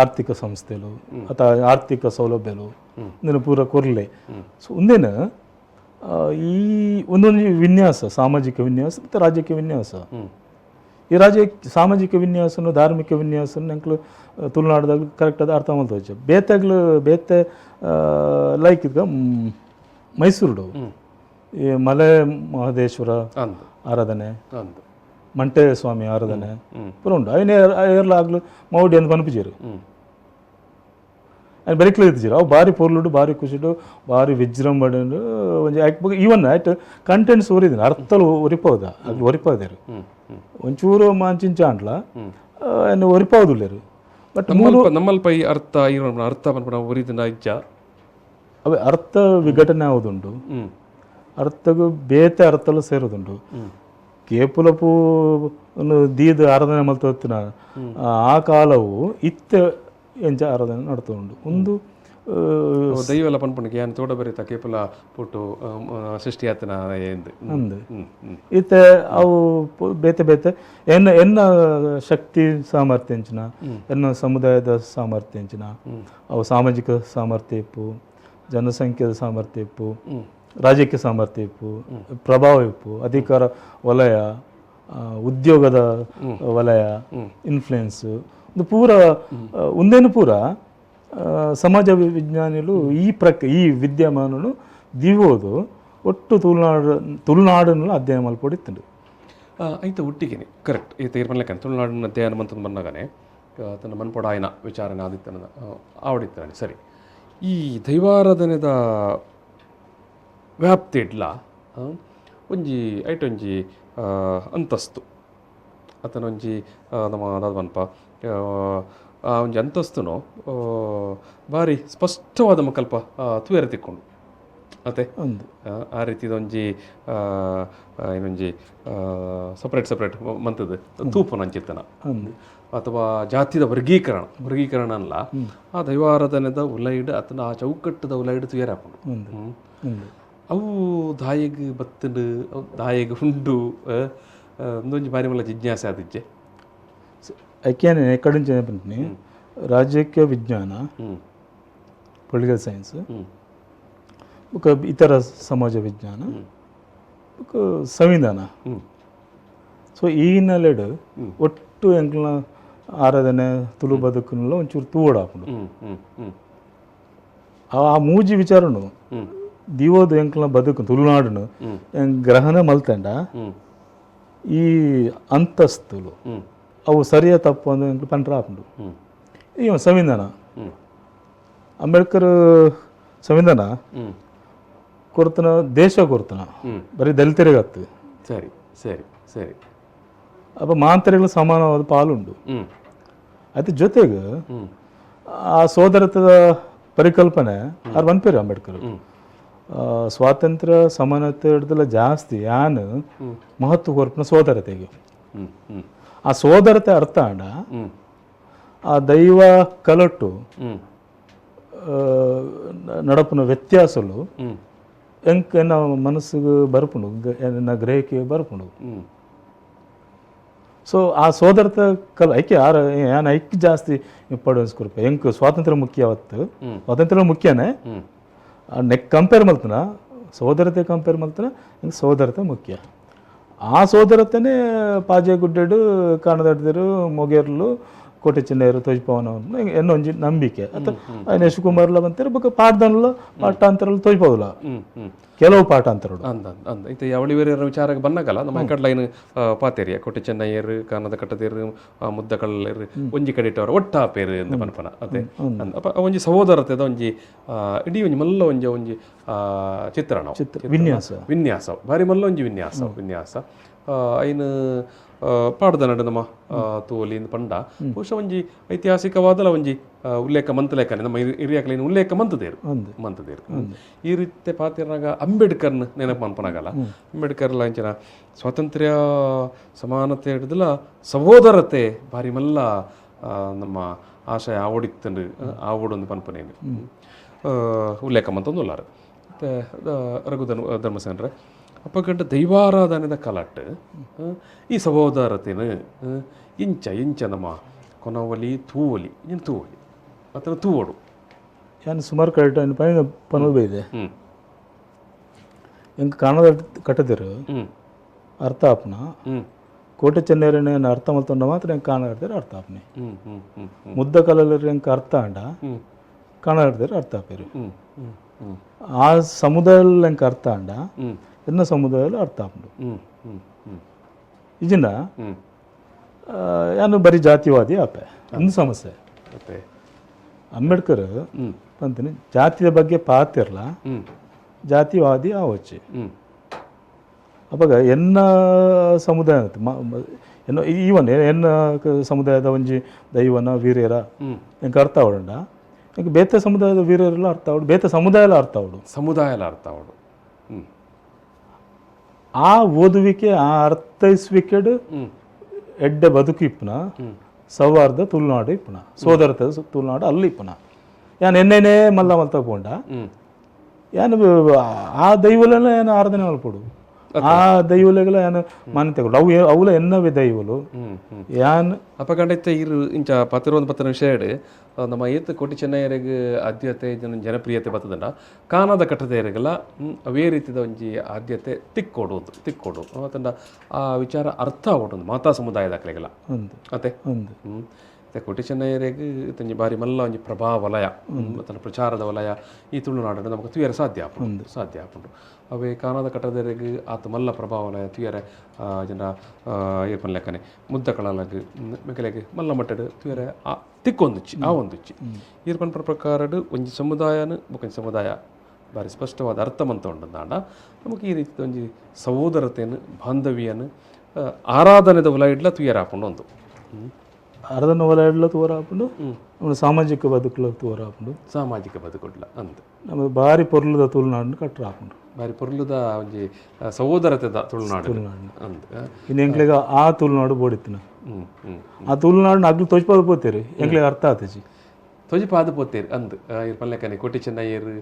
ಆರ್ಥಿಕ ಸಂಸ್ಥೆಗಳು ಅಥವಾ ಆರ್ಥಿಕ ಸೌಲಭ್ಯಗಳು ಇಂದಿನ ಪೂರ ಕೊರ್ಲೆ. ಸೊ ಒಂದೇನು ಈ ಒಂದೊಂದು ವಿನ್ಯಾಸ, ಸಾಮಾಜಿಕ ವಿನ್ಯಾಸ ಮತ್ತು ರಾಜಕೀಯ ವಿನ್ಯಾಸ, ಈ ರಾಜ್ಯ ಸಾಮಾಜಿಕ ವಿನ್ಯಾಸನು ಧಾರ್ಮಿಕ ವಿನ್ಯಾಸನು ಎಂಕ್ಲು ತುಳುನಾಡ್ದಾಗ ಕರೆಕ್ಟ್ ಆದ ಅರ್ಥ ಮಲ್ತೋಚ. ಬೇತೆಗ್ಲು ಬೇತೆ ಲೈಕ್ ಇದ್ಗ ಮೈಸೂರುಡು ಈ ಮಲೆ ಮಹದೇಶ್ವರ ಆರಾಧನೆ, ಮಂಟೆ ಸ್ವಾಮಿ ಆರಾಧನೆ ಪೂರ ಉಂಡು. ಐನ ಏರ್ಲಾಗ್ಲು ಮೌಡಿ ಅಂದ್ ಪನ್ಪುಜೆರ್, ಐನ್ ಬರಿಕ್ಲು ಇತ್ತಿಜೆರ್. ಅವು ಭಾರಿ ಪೊರ್ಲುಡು, ಭಾರಿ ಖುಷಿಡು, ಭಾರಿ ವಿಜೃಂಭಣೆ ಒಂಜಿ ಈವನ್ ಆಯ್ತು ಕಂಟೆಂಟ್ಸ್ ಒರಿದಿನ ಅರ್ಥಲು ಒರಿಪೋದ ಅಗ್ಲು ಒರಿಪೋದೇರು ಒಂಚೂರು ಮಾಂಚಿಂಚ ಅಂಟ್ಲ ಏನು ಒರಿಪೋದುಲ್ಲೇರು. ಬಟ್ ನಮ್ಮಲ್ಪ ಈ ಅರ್ಥ ಅರ್ಥ ಪನ್ಪುನ ಒರಿದಿನ ಇಜ್ಜ ಅವೇ ಅರ್ಥ ವಿಘಟನೆ ಆವುದುಂಡು. ಅರ್ಥಗೂ ಬೇತೆ ಅರ್ಥಲು ಸೇರೋದುಂಡು. ಕೇಪುಲಪು ದೀದ್ ಆರಾಧನೆ ಮಲ್ತೊತ್ತಿನ ಆ ಕಾಲವು ಇತ್ತೆ ಎಂಚ ಆರಾಧನೆ ನಡ್ತುಂಡು ಒಂದು ದೈವಲ ಪನ್ಪುನಕ್ಕೆ ಯಾನ್ ತೋಡ ಬರಿತ ಕೇಪುಲ ಪುಟ್ಟು ಸೃಷ್ಟಿ ಆತನ ಅಂದು. ಇತ್ತೆ ಅವು ಬೇತೆ ಬೇತೆ ಎನ್ನ ಎನ್ನ ಶಕ್ತಿ ಸಾಮರ್ಥ್ಯ ಎಂಚಿನ, ಎನ್ನ ಸಮುದಾಯದ ಸಾಮರ್ಥ್ಯ ಎಂಚಿನ, ಅವು ಸಾಮಾಜಿಕ ಸಾಮರ್ಥ್ಯ ಇಪ್ಪು, ಜನಸಂಖ್ಯೆದ ಸಾಮರ್ಥ್ಯ ಇಪ್ಪು, ರಾಜಕೀಯ ಸಾಮರ್ಥ್ಯ ಇಪ್ಪು, ಪ್ರಭಾವ ಇಪ್ಪು, ಅಧಿಕಾರ ವಲಯ, ಉದ್ಯೋಗದ ವಲಯ, ಇನ್ಫ್ಲುಯೆನ್ಸ್, ಒಂದು ಪೂರ ಒಂದೇನು ಪೂರ ಸಮಾಜ ವಿಜ್ಞಾನಿಗಳು ಈ ಈ ವಿದ್ಯಮಾನನು ದಿವೋದು ಒಟ್ಟು ತುಳುನಾಡನ್ನು ಅಧ್ಯಯನ ಮಲ್ಪೊಡಿತ್ತುಂಡು. ಐತ ಒಟ್ಟಿಗೆನೆ ಕರೆಕ್ಟ್ ಈ ತೀರ್ಮನ್ಲೆಕ್ಕ ತುಳುನಾಡಿನ ಅಧ್ಯಯನ ಮಂತಂದು ಬಂದಾಗನೆ ತನ್ನ ಮನ್ಪೊಡಾಯನ ವಿಚಾರಣೆ ಆದಿತ್ತನ ಆವಡಿತ್ತಾನೆ. ಸರಿ, ಈ ದೈವಾರಾಧನೆದ ವ್ಯಾಪ್ತಿ ಇಡ್ಲ ಒಂಜಿ ಐಟ್ ಒಂಜಿ ಅಂತಸ್ತು ಅತನೊಂಜಿ ನಮ್ಮ ದಾದ ಪನ್ಪ ಆ ಒಂಜಿ ಅಂತಸ್ತುನು ಭಾರಿ ಸ್ಪಷ್ಟವಾದ ಮಕಲ್ಪ ತೂಯರೆ ತಿಕ್ಕೊಂಡು ಅತೆ. ಆ ರೀತಿದ ಒಂಜಿ ಏನೊಂಜಿ ಸಪ್ರೇಟ್ ಸಪ್ರೇಟ್ ಮಂತದ್ದು ತೂಪುನ ಅಂಚಿತ್ತನ ಅಥವಾ ಜಾತಿದ ವರ್ಗೀಕರಣ ವರ್ಗೀಕರಣ ಅಲ್ಲ, ಆ ದೈವಾರಾಧನೆದ ಉಲೈಡ್ ಅತನ ಆ ಚೌಕಟ್ಟದ ಉಲೈಡ್ ತುಯರೆ ಹಾಕೊಂಡು ಅವು ದಾಯಿಗ್ ಬತ್ತಂಡು ಅವು ದಾಯಿಗ್ ಉಂಡು ಒಂದೊಂಜಿ ಬಾರಿ ಮಲ್ಲ ಜಿಜ್ಞಾಸೆ ಆದಿಜ್ಜೆ. ಐಕ್ಯಾನೆ ಕಡಿಂಚ ಪಂಪಿನಿ ರಾಜಕೀಯ ವಿಜ್ಞಾನ, ಪೊಲಿಟಿಕಲ್ ಸೈನ್ಸ್ ಬೊಕ ಇತರ ಸಮಾಜ ವಿಜ್ಞಾನ ಬೊಕ ಸಂವಿಧಾನ. ಸೊ ಈ ಹಿನ್ನೆಲೆಡ್ ಒಟ್ಟು ಎಂಕ್ಲ ಆರಾಧನೆ ತುಳು ಬದುಕುನಲ್ಲ ಒಂಚೂರು ತೂವೊಡಾಪುಂಡು. ಆ ಮೂಜಿ ವಿಚಾರನು ದಿವೋದು ಎಂಕ್ಲ ಬದುಕು ತುಳುನಾಡುನು ಗ್ರಹಣ ಮಲ್ತಂಡ ಈ ಅಂತಸ್ತುಲು ಅವು ಸರಿಯ ತಪ್ಪು ಅಂದ್ರೆ ಎಂಕ್ಲು ಪಂಡ್ರ ಆಪುಂಡು. ಈ ಸಂವಿಧಾನ, ಅಂಬೇಡ್ಕರ್ ಸಂವಿಧಾನ ಕೊರ್ತನ ದೇಶ ಕೊರ್ತನ ಬರೀ ದಲಿತರಿಗತ್ತು. ಸರಿ ಸರಿ ಸರಿ. ಅಪ್ಪ ಮಾಂತರಿಗಳು ಸಮಾನವಾದ ಪಾಲುಂಡು. ಅದ್ರ ಜೊತೆಗೆ ಆ ಸೋದರತ್ವದ ಪರಿಕಲ್ಪನೆ ಅವ್ರು ಬಂದ್ಪೇರು ಅಂಬೇಡ್ಕರ್. ಸ್ವಾತಂತ್ರ್ಯ ಸಮಾನತೆ ಹಿಡ್ದಲ್ಲ ಜಾಸ್ತಿ ಯಾನ್ ಮಹತ್ವ ಕೊರ್ಪುನ ಸೋದರತೆಗೆ. ಆ ಸೋದರತೆ ಅರ್ಥ ಆಂಡ ಆ ದೈವ ಕಲಟ್ಟು ನಡಪುನ ವ್ಯತ್ಯಾಸಲು ಎಂಕ್ ಎನ್ನ ಮನಸ್ಸಿಗೆ ಬರ್ಪುಂಡು, ಎನ್ನ ಗ್ರಹಿಕೆ ಬರ್ಪುಂಡು. ಸೊ ಆ ಸೋದರತೆ ಕಲ್ ಐಕೆ ಯಾರ ಯಾನ್ ಐಕ್ ಜಾಸ್ತಿ ಇಂಪಾರ್ಟೆನ್ಸ್ ಕೊರ್ಪೆ. ಎಂಕ್ ಸ್ವಾತಂತ್ರ್ಯ ಮುಖ್ಯ ಅವತ್ತು, ಸ್ವಾತಂತ್ರ್ಯ ಮುಖ್ಯನೇ, ನೆಕ್ ಕಂಪೇರ್ ಮಲ್ತನ ಸೋದರತೆ ಕಂಪೇರ್ ಮಲ್ತನ ಎಂಕ್ ಸೋದರತೆ ಮುಖ್ಯ. ಆ ಸೋದರತೆನೇ ಪಾಜೆ ಗುಡ್ಡೆಡು ಕಾಣದಡ್ದಿರು ಮೊಗೇರ್ಲು ಕೋಟೆ ಚೆನ್ನೈರು ತೋಜ್ಪವನ ಎನ್ನೊಂಜಿ ನಂಬಿಕೆ. ಅಥವಾ ಯಶ್ ಕುಮಾರ್ಲ ಬಂತಾರೆ ಬೊಕ ಪಾಡ್ದನ್ಲ ಪಾಠಾಂತರಲ್ಲಿ ತೋಜ್ಪವುಲ ಕೆಲವು ಪಾಠಾಂತರಡು. ಅಂದ ಅಂದ ಇತ್ತೆ ಯಾವಳಿ ಬೇರೆ ವಿಚಾರಕ್ಕೆ ಬನ್ನಗಲ್ಲ ನಮ್ಮ ಕಡ್ಲೈನ್ ಪಾತೇರಿಯ ಕೋಟೆ ಚೆನ್ನಯ್ಯರು ಕಾನದ ಕಟ್ಟದೇರು ಮುದ್ದ ಕಳ್ಳರು ಒಂಜಿ ಕಡಿಟವರು ಒಟ್ಟ ಪೇರು ಅಂತ ಪನ್ಪನ ಅದೇ. ಅಪ್ಪ ಒಂಜಿ ಸಹೋದರತೆದ ಒಂಜಿ ಇಡೀ ಒಂಜಿ ಮಲ್ಲ ಒಂಜಿ ಒಂಜಿ ಚಿತ್ರಣ ವಿನ್ಯಾಸ ವಿನ್ಯಾಸ ಭಾರಿ ಮಲ್ಲ ಒಂಜಿ ವಿನ್ಯಾಸ ವಿನ್ಯಾಸ ಐನ್ ಪಾಡ್ದ ನಡು ನಮ್ಮ ತೋಲಿ ಪಂಡ ಬಹುಶಃ ಒಂಜಿ ಐತಿಹಾಸಿಕವಾದಲ ಒಂಜಿ ಉಲ್ಲೇಖ ಮಂತಲೇಖನೆ ನಮ್ಮ ಹಿರಿಯಾಕಲಿನ ಉಲ್ಲೇಖ ಮಂತದೇರು ಮಂತದೇರು. ಈ ರೀತಿ ಪಾತಿರ್ನಾಗ ಅಂಬೇಡ್ಕರ್ನ ನೆನಪು ಮನ್ಪನಾಗಲ್ಲ. ಅಂಬೇಡ್ಕರ್ ಅಂಚಿನ ಸ್ವಾತಂತ್ರ್ಯ ಸಮಾನತೆ ಹಿಡಿದಲ ಸಹೋದರತೆ ಭಾರಿ ಮಲ್ಲ ನಮ್ಮ ಆಶಯ ಆವಡಿತ್ತಂದು ಆವಡೊಂದು ಪನ್ಪನೇನು ಉಲ್ಲೇಖ ಮಂತೊಂದು ಉಲ್ಲಾರು. ಮತ್ತು ರಘು ಧರ್ಮಸೇನರೆ ಅಪ್ಪಗಂಟ ದೈವಾರಾಧನೆದ ಕಲಾಟ್ ಈ ಸಹೋದರತೆನ ಇಂಚ ಇಂಚ ನಮ್ಮ ಕೊನವಲಿ ತೂವಲಿ ಇನ್ನು ತೂವಲಿ ಅತನ ತೂವಡು. ಯಾನ್ ಸುಮಾರು ಕರೆಕ್ಟ್ ಪೈನ ಪನೋದು ಬೈದೆ. ಎಂಕ್ ಕಾಣದ ಕಟ್ಟದಿರು ಅರ್ಥ ಆಪ್ನ ಕೋಟೆ ಚೆನ್ನೈರನೆ ಅರ್ಥ ಮಲ್ತೊಂಡ ಮಾತ್ರ ಎಂಕ್ ಕಾಣದಿರು ಅರ್ಥ ಆಪ್ನೆ. ಮುದ್ದ ಕಲಲ್ಲಿ ಎಂಕ್ ಅರ್ಥ ಆಂಡ ಕಾಣದಿರು ಅರ್ಥ ಆಪೇರು. ಆ ಸಮುದಾಯದಲ್ಲಿ ಎಂಕ್ ಅರ್ಥ ಆಂಡ ಎನ್ನ ಸಮುದಾಯದಲ್ಲಿ ಅರ್ಥ ಆಪುಂಡು. ಇಜಿನ ಯಾನು ಬರೀ ಜಾತಿವಾದಿ ಆಪೆ ಒಂದು ಸಮಸ್ಯೆ. ಅಂಬೇಡ್ಕರ್ ಅಂತೀನಿ ಜಾತಿಯ ಬಗ್ಗೆ ಪಾತಿರ್ಲ ಜಾತಿವಾದಿ ಆವಚ್ಚಿ. ಅವಾಗ ಎನ್ನ ಸಮುದಾಯ ಎನ್ನ ಈವನ್ ಎನ್ನ ಸಮುದಾಯದ ಒಂಜಿ ದೈವನ ವೀರ್ಯರ ಎಂಕ್ ಅರ್ಥ ಆವಡಂಡ ಎಂಕ್ ಬೇತೆ ಸಮುದಾಯದ ವೀರ್ಯರೆಲ್ಲ ಅರ್ಥ ಆವಡು, ಬೇತೆ ಸಮುದಾಯ ಅರ್ಥ ಆವಡು, ಸಮುದಾಯ ಅರ್ಥ ಆವಡು. ಆ ಓದುವಿಕೆ ಆ ಅರ್ಥೈಸುವಿಕೆಡ್ ಎಡ್ಡೆ ಬದುಕು ಇಪ್ಪುನ ಸೌಹಾರ್ದ ತುಳುನಾಡು ಇಪ್ಪುನ ಸೋದರತೆ ತುಳುನಾಡು ಅಲ್ಲಿ ಇಪ್ಪುನ. ಯಾನ್ ಎನ್ನೆನೇ ಮಲ್ಲ ಮಲ್ತ ಪೋಂಡ ಯಾನ್ ಆ ದೈವಲೆಲ್ಲ ಏನು ಆರಾಧನೆ ಮಲ್ಪೊಡು, ಆ ದೈವಲೆಗಳ ಯಾನ್ ಮಾನ್ಯತೆ ಕೊಡು, ಅವು ಅವುಲ ಎನ್ನವೇ ದೈವಲು ಯಾನ್. ಅಪಗಂಡ ಇರು ಇಂಚ ಪತ್ತಿರೊಂದು ಪತ್ತಿನ ವಿಷಯ ನಮ್ಮ ಏತ್ ಕೋಟಿ ಚೆನ್ನೈಯರಿಗೆ ಆದ್ಯತೆ ಜನಪ್ರಿಯತೆ ಬತ್ತದಂಡ ಕಾನದ ಕಟ್ಟದೇರಿಗೆಲ್ಲ ಅವೇ ರೀತಿದ ಒಂಜಿ ಆದ್ಯತೆ ತಿಕ್ಕೊಡು ತಿಕ್ಕೊಡು ತಂಡ ಆ ವಿಚಾರ ಅರ್ಥ ಆವೊಡು ಮಾತಾ ಸಮುದಾಯದ ಅಕ್ಲೆಗೆಲ್ಲ ಅತೆ. ಕೋಟಿ ಚೆನ್ನೈಯರಿಗೆ ತಂಜಿ ಬಾರಿ ಮಲ್ಲ ಒಂಜಿ ಪ್ರಭಾವ ವಲಯ ತನ್ನ ಪ್ರಚಾರದ ವಲಯ ಈ ತುಳುನಾಡನ್ನು ನಮಗೆ ತುಯರೆ ಸಾಧ್ಯ ಆಪುಂಡು ಸಾಧ್ಯ ಆಪುಂಡು. ಅವೇ ಕಾನದ ಕಟ್ಟದರಿಗೆ ಆತ ಮಲ್ಲ ಪ್ರಭಾವ ವಲಯ ತುಯರೆ ಜನ ಏರ್ಪನ್ ಲೆಕ್ಕನೆ ಮುದ್ದ ಕಳಲಗ್ ಮೆಕಲೆಗ್ ಮಲ್ಲ ಮಟ್ಟಡ್ ತುಯರೆ ಆ ತಿಕ್ಕೊಂದುಚ್ಚಿ ಆ ಒಂದುಚ್ಚಿ ಈರ್ಪನ್ ಪ್ರಕಾರಡ್ ಒಂಜಿ ಸಮುದಾಯನ ಬೊಕೊಂಜಿ ಸಮುದಾಯ ಬಾರಿ ಸ್ಪಷ್ಟವಾದ ಅರ್ಥ ಮಂತ ಉಂಡಂದಾಂಡ ನಮಗೆ ಈ ರೀತಿ ಒಂಜಿ ಸಹೋದರತೆಯನ್ನು ಬಾಂಧವ್ಯನ ಆರಾಧನೆದ ವಲಯ ಇಡ್ಲ ತುಯರೆ ಆಪುಂಡು ಒಂದು. ಆರಾಧನೆ ವಲಯ ಇಡ್ಲ ತೂವರ ಆಪುಂಡು, ನಮ್ಮ ಸಾಮಾಜಿಕ ಬದುಕುಲ ತೂವರ ಆಪುಂಡು, ಸಾಮಾಜಿಕ ಬದುಕುಡ್ಲ ಅಂದ್ ನಮ್ಮ ಬಾರಿ ಪೊರ್ಲುದ ತುಳುನಾಡನ್ನು ಕಟ್ಟರ ಆಪುಂಡು, ಬಾರಿ ಪೊರ್ಲುದ ಒಂಜಿ ಸಹೋದರತೆದ ತುಳುನಾಡು ಅಂದ್. ಇನ್ನು ಎಂಕ್ಲೆಗ ಆ ತುಳುನಾಡು ಬೋಡಿತ್ತಿನ ಆ ತುಳುನಾಡು ಅಗ್ಲು ತೋಜ್ಪಾದ ಪೋತೇರು ಎಂಕ್ಲೆಗ್ ಅರ್ಥ ಆತಜಿ ತೊಜಿಪಾದ ಪೋತೇರು ಅಂದ್. ಇರ್ ಪಲ್ಲೆಕನೆ ಕೋಟಿ ಚೆನ್ನಯ್ಯರು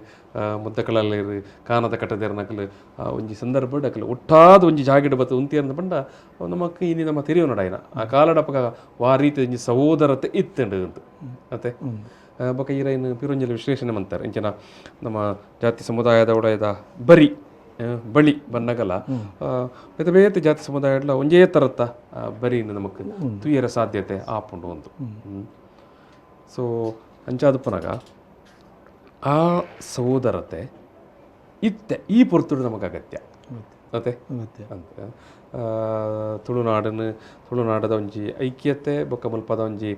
ಮುದ್ದಕಳಲ್ಲೇರು ಕಾನದ ಕಟ್ಟದೇರು ನಕಲು ಒಂಜಿ ಸಂದರ್ಭ ಅಕಲು ಒಟ್ಟಾದ ಒಂಜಿ ಜಾಗೆಡ್ ಬತ್ತು ಉಂತಿಯರ್ನ ಪಂಡ ನಮಕ್ ಇನಿ ನಮ್ಮ ತೆರಿಯೋ ನಡಾಯಿನ ಆ ಕಾಲಡಪಕ ವಾ ರೀತಿ ಒಂಜಿ ಸಹೋದರತೆ ಇತ್ತಂಡು ಅಂತ ಅತೆ. ಬೊಕ ಈರೈನ್ ಪಿರೊಂಜಲಿ ವಿಶ್ಲೇಷಣೆ ಮಂತಾರೆ ಇಂಚಿನ ನಮ್ಮ ಜಾತಿ ಸಮುದಾಯದ ಒಡೆಯದ ಬರಿ ಬಳಿ ಬನ್ನಗಲ ಬೇತೆ ಬೇತೆ ಜಾತಿ ಸಮುದಾಯ ಒಂಜೇ ತರತ್ತ ಬರಿ ನಮಕ್ ತುಯರ ಸಾಧ್ಯತೆ ಆಪುಂಡು ಒಂದು. ಸೊ ಅಂಚಾದಪ್ಪನಾಗ ಆ ಸಹೋದರತೆ ಇತ್ತೆ ಈ ಪೊರ್ತುಡು ನಮಗೆ ಅಗತ್ಯ ಅತೆ ಅಂತ. ತುಳುನಾಡನ್ನು ತುಳುನಾಡದ ಒಂಜಿ ಐಕ್ಯತೆ ಬೊಕ್ಕ ಮುಲ್ಪದ ಒಂಜಿ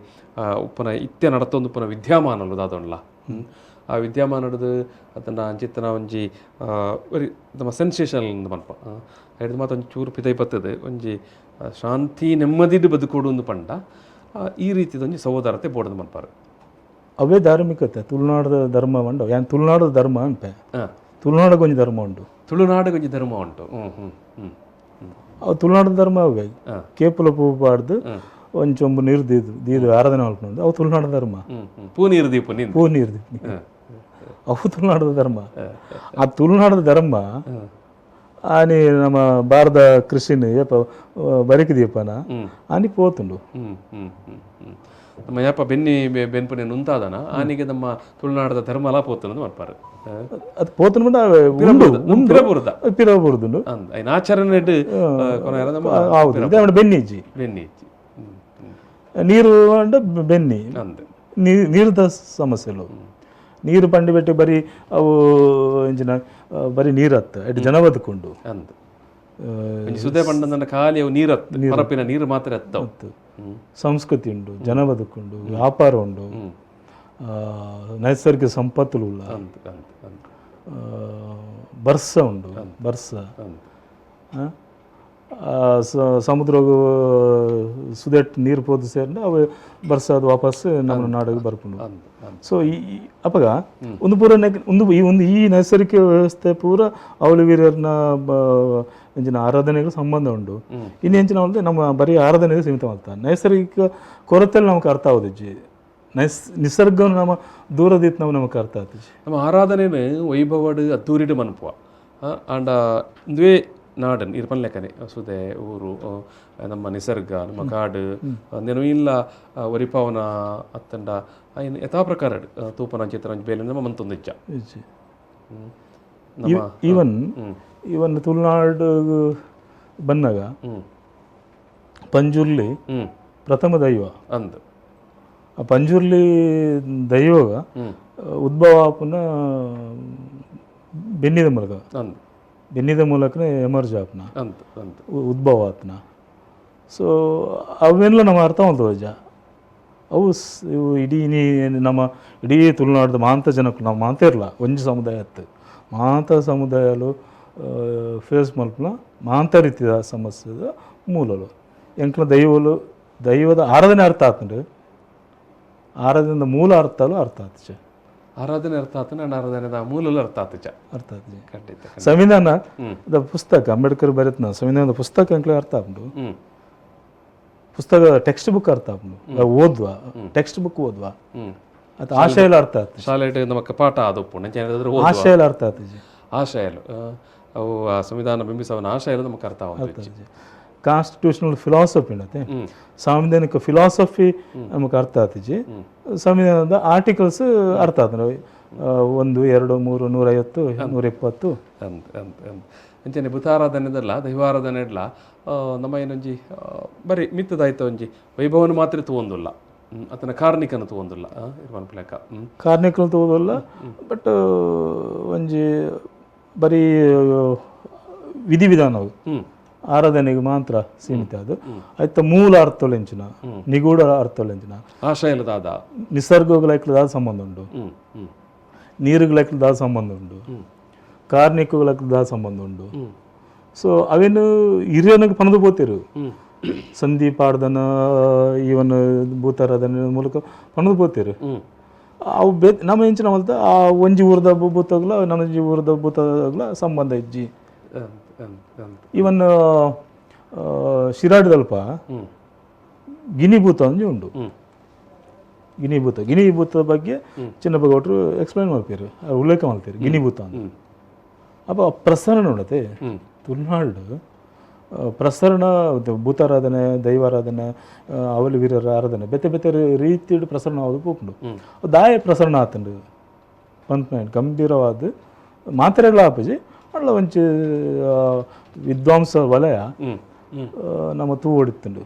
ಉಪ್ಪನ ಇತ್ತೆ ನಡತೊಂದು ಉಪ್ಪನ ವಿದ್ಯಮಾನಲು ದಾದೊಂಡ್ಲ ಆ ವಿದ್ಯಮಾನದ ಅದನ್ನ ಅಂಚಿತ್ತನ ಒಂಜಿ ಒರಿ ನಮ್ಮ ಸೆನ್ಸೇಷನಲ್ ಪನ್ಪ ಐಡ್ದ್ ಮಾತ ಒಂಜಿ ಚೂರು ಪಿದೈ ಬತ್ತದು ಒಂಜಿ ಶಾಂತಿ ನೆಮ್ಮದಿಡ್ ಬದುಕೋಡು ಒಂದು ಪಂಡ ಈ ರೀತಿದ ಒಂಜಿ ಸಹೋದರತೆ ಬೋಡಂದು ಮನ್ಪಾರು. ಅವೇ ಧಾರ್ಮಿಕತೆ ತುಳುನಾಡದ ಧರ್ಮ ಉಂಡು. ಯಾನ್ ತುಳುನಾಡದ ಧರ್ಮ ಅನ್ಪೆ. ತುಳುನಾಡಗ್ ಒಂಜಿ ಧರ್ಮ ಉಂಡು. ತುಳುನಾಡಿಗೆ ಒಂಜಿ ಧರ್ಮ ಉಂಟು. ಹ್ಮ್ ಹ್ಮ್ ಹ್ಮ್ ಅವು ತುಳುನಾಡದ ಧರ್ಮ ಅವೇ. ಕೇಪುಲ ಪೂ ಪಾಡ್ದು ಒಂಜಿ ಚೊಂಬು ನೀರು ದೀದು ದೀದು ಆರಾಧನೆ ಮಲ್ಪುಂಡು, ಅವು ತುಳುನಾಡ ಧರ್ಮ. ಪೂ ನೀರು ದೀಪು ನೀನು ಪೂ ನೀರು ದೀಪು, ಅವು ತುಳುನಾಡದ ಧರ್ಮ. ಆ ತುಳುನಾಡದ ಧರ್ಮ ಆನಿ ನಮ್ಮ ಭಾರತ ಕೃಷಿನ ಏಪ ಬರಿಕ್ ದೀಪನ ಆನಿ ಪೋತುಂಡು. ನಮ್ಮ ಯಪ್ಪ ಬೆನ್ನಿ ಬೆನ್ಪುನೆ ನುಂತಾದನ ಆನಿಗೆ ನಮ್ಮ ತುಳುನಾಡದ ಧರ್ಮಲ ಪೋತುಂಡು ಮನ್ಪಾರು. ಅದು ಪೋತುಂಡು ಉಂಡು ಉಂಡು ಪಿರಬೂರ್ದ ಪಿರಬೂರ್ದುಂಡು. ಅಂದ್ ಐನ ಆಚರಣೆಡ್ ಕೊನೆಯ ನಮ್ಮ ಹೌದು, ಇದೆ ಬೆನ್ನಿಜ್ಜಿ. ಬೆನ್ನಿ ಇಜ್ಜಿ. ನೀರು ಅಂಡ ಬೆನ್ನಿ ಅಂದ್ ನೀರುದ ಸಮಸ್ಯೆಲು. ನೀರು ಪಂಡಿ ಬೆಟ್ಟಿ ಬರೀ ಅವು ಎಂಚಿನ ಬರೀ ನೀರತ್ತ ಎಡ್ ಜನ ಬದುಕುಂಡು. ಅಂದ್ ಒಂಜಿ ಸುದೆ ಪಂಡಂದನ ಖಾಲಿ ಅವು ನೀರತ್ ಪರಪಿನ ನೀರು ಮಾತ್ರ ಎತ್ತವು. ಸಂಸ್ಕೃತಿ ಉಂಡು, ಜನ ಬದುಕುಂಡು, ವ್ಯಾಪಾರ ಉಂಡು, ನೈಸರ್ಗಿಕ ಸಂಪತ್ತುಲು ಉಲ್ಲ, ಅಂದ್ ಅಂದ್ ಅಂದ್ ಬರ್ಸ ಉಂಡು, ಬರ್ಸ ಸಮುದ್ರಗು ಸುದೆಟ್ ನೀರು ಪೋದು ಸೇರ್ಂಡ ಅವು ಬರ್ಸ ಅದು ವಾಪಸ್ ನಮ್ಮ ನಾಡಿಗೆ ಬರ್ಪುಂಡು. ಅಂದ್ ಅಂದ್ ಸೊ ಈ ಅಪಗ ಒಂದು ಪೂರ ಒಂದು ಈ ಒಂದು ಈ ನೈಸರ್ಗಿಕ ವ್ಯವಸ್ಥೆ ಪೂರ ಅವಳು ವೀರರ್ನ ಎಂಚಿನ ಆರಾಧನೆಗೆ ಸಂಬಂಧ ಉಂಡು. ಇನ್ನು ಎಂಚಿನ ಅಂದ್ರೆ ನಮ್ಮ ಬರೀ ಆರಾಧನೆಗೆ ಸೀಮಿತ ಮಾಡ್ತಾರೆ. ನೈಸರ್ಗಿಕ ಕೊರತೆಯಲ್ಲಿ ನಮಗೆ ಅರ್ಥ ಆಗೋದಿಜ್ಜಿ. ನಿಸರ್ಗವನ್ನು ನಮ್ಮ ದೂರದಿತ್ತು ನಾವು ನಮಗೆ ಅರ್ಥ ಆಗ್ತದೆ. ನಮ್ಮ ಆರಾಧನೆನು ವೈಭವಡ್ ಅದ್ದೂರಿಡ್ ಮನ್ಪುವ ಆಂಡ ಇಂದುವೇ ನಾಡನ್ ಇರ್ ಪನ್ಲೆಕ್ಕನೆ ಸುದೆ ಊರು ನಮ್ಮ ನಿಸರ್ಗ ನಮ್ಮ ಕಾಡು ಅಂದೇನು ಇಲ್ಲ ಒರಿಪಾವನ ಅತ್ತಂಡ ಐನ್ ಯಥಾ ಪ್ರಕಾರ ತೂಪನ ಚಿತ್ರ ಬೇಲೆ ನಮ್ಮ ಮಂತೊಂದಿಜ್ಜ. ಇಜ್ಜಿ. ನಮ್ಮ ಈವನ್ ಈವನ್ ತುಳುನಾಡು ಬಂದಾಗ ಪಂಜುರ್ಲಿ ಪ್ರಥಮ ದೈವ. ಅಂದ್ ಆ ಪಂಜುರ್ಲಿ ದೈವಗ ಉದ್ಭವ ಆಪುನ ಬೆನ್ನಿದ ಮೂಲಕ. ಅಂದ್ ಬೆನ್ನಿದ ಮೂಲಕನೇ ಎಮರ್ಜ್ ಆಪುನ ಅಂದ್ ಅಂದ್ ಉದ್ಭವ ಆತನ. ಸೊ ಅವೆಲ್ಲ ನಮ್ಮ ಅರ್ಥ ಮಾಡ್ತವಜ್ಜ. ಅವು ಇವು ಇಡೀ ನಮ್ಮ ಇಡೀ ತುಳುನಾಡ್ದ ಮಾಂತ ಜನಕ್ಕೂ ನಾವು ಮಾಂತ ಇರಲ್ಲ ಒಂಜಿ ಸಮುದಾಯ ಅತ್ತು ಮಾಂತ ಸಮುದಾಯಲು ಫೇಸ್ ಮಲ್ಪುನ ಮಾಂತ ರೀತಿಯ ಸಮಸ್ಯೆದ ಮೂಲಲು ಎಂಕ್ಲ ದೈವಲು ದೈವದ ಆರಾಧನೆ ಅರ್ಥ ಆತುಂಡು. ಆರಾಧನೆದ ಮೂಲ ಅರ್ಥಲು ಅರ್ಥ ಆತುಜೆ. ಆರಾಧನೆ ಅರ್ಥ ಆತನ ಅಂಡ್ ಆರಾಧನೆದ ಮೂಲಲು ಅರ್ಥ ಆತುಜ. ಅರ್ಥ ಆತುಜೆ. ಖಂಡಿತ. ಸಂವಿಧಾನದ ಪುಸ್ತಕ ಅಂಬೇಡ್ಕರ್ ಬರೆತನ ಸಂವಿಧಾನದ ಪುಸ್ತಕ ಎಂಕ್ಲೆ ಅರ್ಥ ಆಪುಂಡು. ಪುಸ್ತಕ ಟೆಕ್ಸ್ಟ್ ಬುಕ್ ಅರ್ಥ ಆಪುಂಡು. ಓದ್ವಾ ಟೆಕ್ಸ್ಟ್ ಬುಕ್ ಓದ್ವಾ ಅದು ಆಶಯಲ ಅರ್ಥ ಆತು. ಶಾಲೆಡ್ ನಮಕ್ ಪಾಠ ಆದೊಪ್ಪುಂಡು ಆಶಯಲ ಅರ್ಥ ಆತುಜಿ. ಆಶಯಲು ಅವು ಆ ಸಂವಿಧಾನ ಬಿಂಬಿಸವನ ಆಶಯಲು ನಮಕ್ ಅರ್ಥ ಆವೊಂದು. ಕಾನ್ಸ್ಟಿಟ್ಯೂಷನಲ್ ಫಿಲಾಸಫಿ ಉಂಡತೆ ಸಾಂವಿಧಾನಿಕ ಫಿಲಾಸಫಿ ನಮಕ್ ಅರ್ಥ ಆತಿಜಿ. ಸಂವಿಧಾನದ ಆರ್ಟಿಕಲ್ಸ್ ಅರ್ಥ ಆತುಂಡು. 1 2 3 150 120 ಅಂದ್ ಅಂದ್ ಅಂದ್ ಅಂಚನೆ ಭೂತಾರಾಧನೆದಲ್ಲ ದೈವಾರಾಧನೆ ಇಡ್ಲ ನಮ್ಮ ಏನೊಂಜಿ ಬರೀ ಮಿತ್ತದಾಯ್ತ ಒಂಜಿ ವೈಭವನ ಮಾತ್ರ ತೂವೊಂದುಲ್ಲ ಅತನ ಕಾರ್ಣಿಕನ ತೂವೊಂದುಲ್ಲ ಇರ್ವನ್ ಲೆಕ್ಕ. ಕಾರ್ಣಿಕನ ತೂವೊಂದುಲ್ಲ. ಬಟ್ ಒಂಜಿ ಬರೀ ವಿಧಿವಿಧಾನವು ಆರಾಧನೆಗೆ ಮಾತ್ರ ಸೀಮಿತ. ಅದು ಆಯ್ತ ಮೂಲ ಅರ್ಥಲೆಂಚಿನ ನಿಗೂಢ ಅರ್ಥಲೆಂಚಿನ ಆಶಯಲದಾದ ನಿಸರ್ಗಗಳ ಸಂಬಂಧ ಉಂಡು, ನೀರುಗಳ ಸಂಬಂಧ ಉಂಡು, ಕಾರ್ಣಿಕಗಳ ಸಂಬಂಧ ಉಂಡು. ಸೊ ಅವೇನು ಹಿರಿಯನಿಗೆ ಪಣದು ಪೋತಿರು ಸಂಧಿ ಪಾಡ್ದನ ಈವನ್ ಭೂತಾರಾಧನೆ ಮೂಲಕ ಪಣದು ಪೋತಿರು. ಅವು ಬೇ ನಮ್ಮ ಎಂಚಿನ ಮಲ್ತ ಆ ಒಂಜಿ ಊರದ ಭೂತಗ್ಲ ನನೊಂಜಿ ಊರದ ಭೂತಗ್ಲ ಸಂಬಂಧ ಇಜ್ಜಿ. ಈವನ್ ಶಿರಾಡಿದಲ್ಪ ಗಿನಿಭೂತ ಒಂಜಿ ಉಂಡು. ಗಿನಿಭೂತ ಗಿನಿಭೂತ ಬಗ್ಗೆ ಚಿನ್ನಪ್ಪ ಗೌಡ್ರು ಎಕ್ಸ್ಪ್ಲೈನ್ ಮಾಡ್ತೀರು, ಉಲ್ಲೇಖ ಮಾಡ್ತೀರಿ ಗಿನಿಭೂತ ಅಂತ. ಅಪ್ಪ ಪ್ರಸರಣ ನೋಡತ್ತೆ ತುಳುನಾಡು ಪ್ರಸರಣ ಭೂತಾರಾಧನೆ ದೈವಾರಾಧನೆ ಅವಲಿ ವೀರರ ಆರಾಧನೆ ಬೇತೆ ಬೇತೆ ರೀತಿಡ್ ಪ್ರಸರಣ ಆವುದು ಪೋಪುಂಡು. ದಾಯ ಪ್ರಸರಣ ಆತುಂಡು ಪನ್ಪುನ ಗಂಭೀರವಾದ ಮಾತ್ರೆಗಳ ಆಪುಜಿ ಅಲ್ಲ ಒಂಚಿ ವಿದ್ವಾಂಸ ವಲಯ ನಮ್ಮ ತೂ ಹೊಡಿತುಂಡು.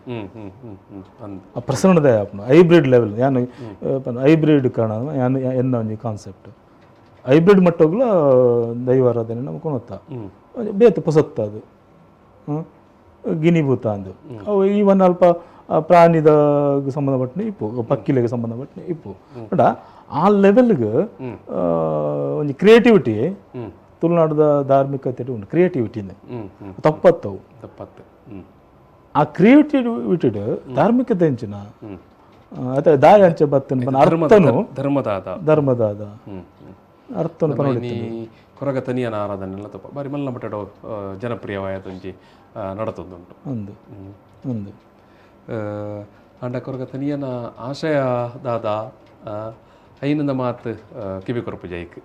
ಆ ಪ್ರಸರಣದ ಆಪುಂಡು ಹೈಬ್ರಿಡ್ ಲೆವೆಲ್ ಯಾನ್ ಹೈಬ್ರಿಡ್ ಕಾರಣ ಯಾನ್ ಎನ್ನ ಒಂಜಿ ಕಾನ್ಸೆಪ್ಟ್ ಹೈಬ್ರಿಡ್ ಮಟ್ಟೋಗ್ಲ ದೈವಾರಾಧನೆ ನಮ್ಗೆ ಕೊನೊತ್ತ ಬೇತೆ ಪೊಸತ್ತ ಅದು ಗಿನಿಭೂತ ಅಂದು ಅವು ಈವನ್ ಅಲ್ಪ ಪ್ರಾಣಿದ ಸಂಬಂಧಪಟ್ಟನೆ ಇಪ್ಪು ಪಕ್ಕಿಲೆಗೆ ಸಂಬಂಧಪಟ್ಟನೆ ಇಪ್ಪು ಬಟ್ ಆ ಲೆವೆಲ್ಗ್ ಒಂಜಿ ಕ್ರಿಯೇಟಿವಿಟಿ ತುಳುನಾಡದ ಧಾರ್ಮಿಕತೆ ಉಂಡು. ಕ್ರಿಯೇಟಿವಿಟಿನೇ ಹ್ಮ್ ಹ್ಮ್ ತಪ್ಪತ್ತವು. ತಪ್ಪತ್ತು. ಆ ಕ್ರಿಯೇಟಿವಿಟಿಡ್ ಧಾರ್ಮಿಕತೆ ಎಂಚಿನ ಅತೆ ದಾಯ ಅಂಚೆ ಬತ್ತನ್ ಪನ ಅರ್ಥನು ಧರ್ಮದಾದ ಧರ್ಮದಾದ ಹ್ಮ್ ಹ್ಮ್. ಅರ್ಥನು ಪನ. ಇನಿ ಕೊರಗ ತನಿಯನ ಆರಾಧನೆ ತಪ್ಪ ಬಾರಿ ಮಲ್ಲ ಮಟ್ಟದ ಜನಪ್ರಿಯವಾದ ಒಂಜಿ ನಡತೊಂದುಂಟು. ಅಂದು ಅಂದು. ಆಂಡ ಕೊರಗ ತನಿಯನ ಆಶಯ ದಾದ ಐನಂದ ಮಾತು ಕಿವಿ ಕೊರಪು ಜೈಕ್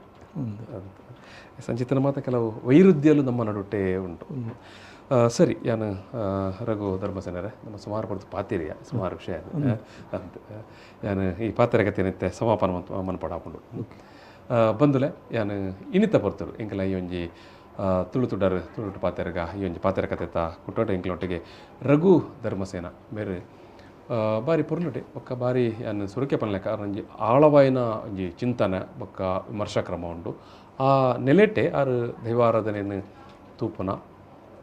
ಸಂಚಿತನ ಮಾತ ಕೆಲವು ವೈರುಧ್ಯಲು ನಮ್ಮ ನಡುಟೆ ಉಂಟು. ಸರಿ, ಯಾನು ರಘು ಧರ್ಮಸೇನರೇ, ನಮ್ಮ ಸುಮಾರು ಪಡ್ತು ಪಾತಿರಿಯ ಸುಮಾರು ವಿಷಯ ಅಂತ ಯಾನು ಈ ಪಾತ್ರೆಗತಿನಿತ್ತೆ ಸಮಾಪನ ಮನ್ಪಡಾಪುಂಡು. ಬಂದುಲೆ ಯಾನು ಇನಿತ ಪೊರ್ತುಡು ಎಂಕಲ ಈ ಒಂಜಿ ತುಳು ತುಡರ್ ತುಳುಟು ಪಾತೆರ್ಗ ಈ ಒಂಜಿ ಪಾತೆರ ಕತೆತ ಕುಟ್ಟೋಟ ಎಂಕಲೊಟ್ಟಿಗೆ ರಘು ಧರ್ಮಸೇನ ಮೇರು ಬಾರಿ ಪೊರ್ಲುಟೆ ಬೊಕ್ಕ ಬಾರಿ ಯಾನ್ ಸುರುಕೆ ಪನ್ಲೆಕ ಒಂಜಿ ಆಳವಾಯಿನ ಒಂಜಿ ಚಿಂತನೆ ಬೊಕ್ಕ ವಿಮರ್ಶಾ ಕ್ರಮ ಉಂಡು. ಆ ನೆಲೆಟೆ ಆರು ದೈವಾರಾಧನೆಯನ್ನು ತೂಪುನ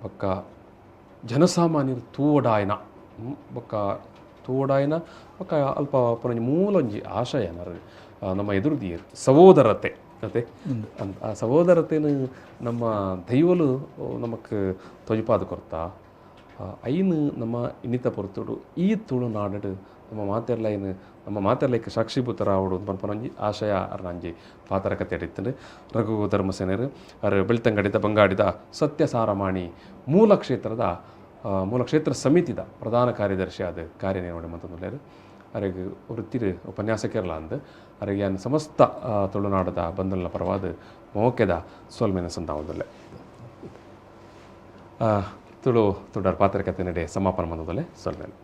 ಬೊಕ್ಕ ಜನಸಾಮಾನ್ಯರು ತೂವಡಾಯನ ಬೊಕ್ಕ ತೂವಡಾಯನ ಬೊಕ್ಕ ಅಲ್ಪ ಪುನೊಂಜಿ ಮೂಲೊಂಜಿ ಆಶಯ ನರು ನಮ್ಮ ಎದುರು ದಿಯೆರ್ ಸಹೋದರತೆ ಅತೆ ಅಂದ್. ಆ ಸಹೋದರತೆನು ನಮ್ಮ ದೈವಲು ನಮಕ್ ತೊಜಪಾದ ಕೊರ್ತ ಐನ್ ನಮ್ಮ ಇನ್ನಿತ ಪೊರ್ತುಡು ಈ ತುಳುನಾಡು ನಮ್ಮ ಮಾತೆರ್ಲೈನ್ ನಮ್ಮ ಮಾತೆರ್ಲೈಕ್ ಸಾಕ್ಷಿಭೂತರಾವಡು ಪನ್ಪನೊಂಜಿ ಆಶಯ ಅರ್ನಂಜಿ ಪಾತ್ರ ಕತೆ ಇತ್ತುಂಡು. ರಘು ಧರ್ಮಸೇನರು ಅರ್ ಬೆಳ್ತಂಗಡಿದ ಬಂಗಾಡಿದ ಸತ್ಯ ಸಾರಮಾಣಿ ಮೂಲ ಕ್ಷೇತ್ರದ ಮೂಲ ಕ್ಷೇತ್ರ ಸಮಿತಿದ ಪ್ರಧಾನ ಕಾರ್ಯದರ್ಶಿ ಆದ ಕಾರ್ಯನಿರ್ವಹಣೆ ಮಂತೊಂದುಲ್ಲೆರ್. ಅರೆಗ್ ವೃತ್ತಿರ್ ಉಪನ್ಯಾಸಕರ್ಲ ಅಂದ್. ಅರೆಗ್ ಯಾನ್ ಸಮಸ್ತ ತುಳುನಾಡದ ಬಂಧುಲ ಪರವಾದ ಮೋಕೆದ ಸೊಲ್ಮೆನ ಸಂದಾವೊಂದುಲ್ಲೆ. ತುಳು ತುಡರ್ ಪಾತ್ರಕತೆ ನಡೆ ಸಮಾಪನ ಮಂತೊಂದುಲ್ಲೆ. ಸೊಲ್ಮೆಲು.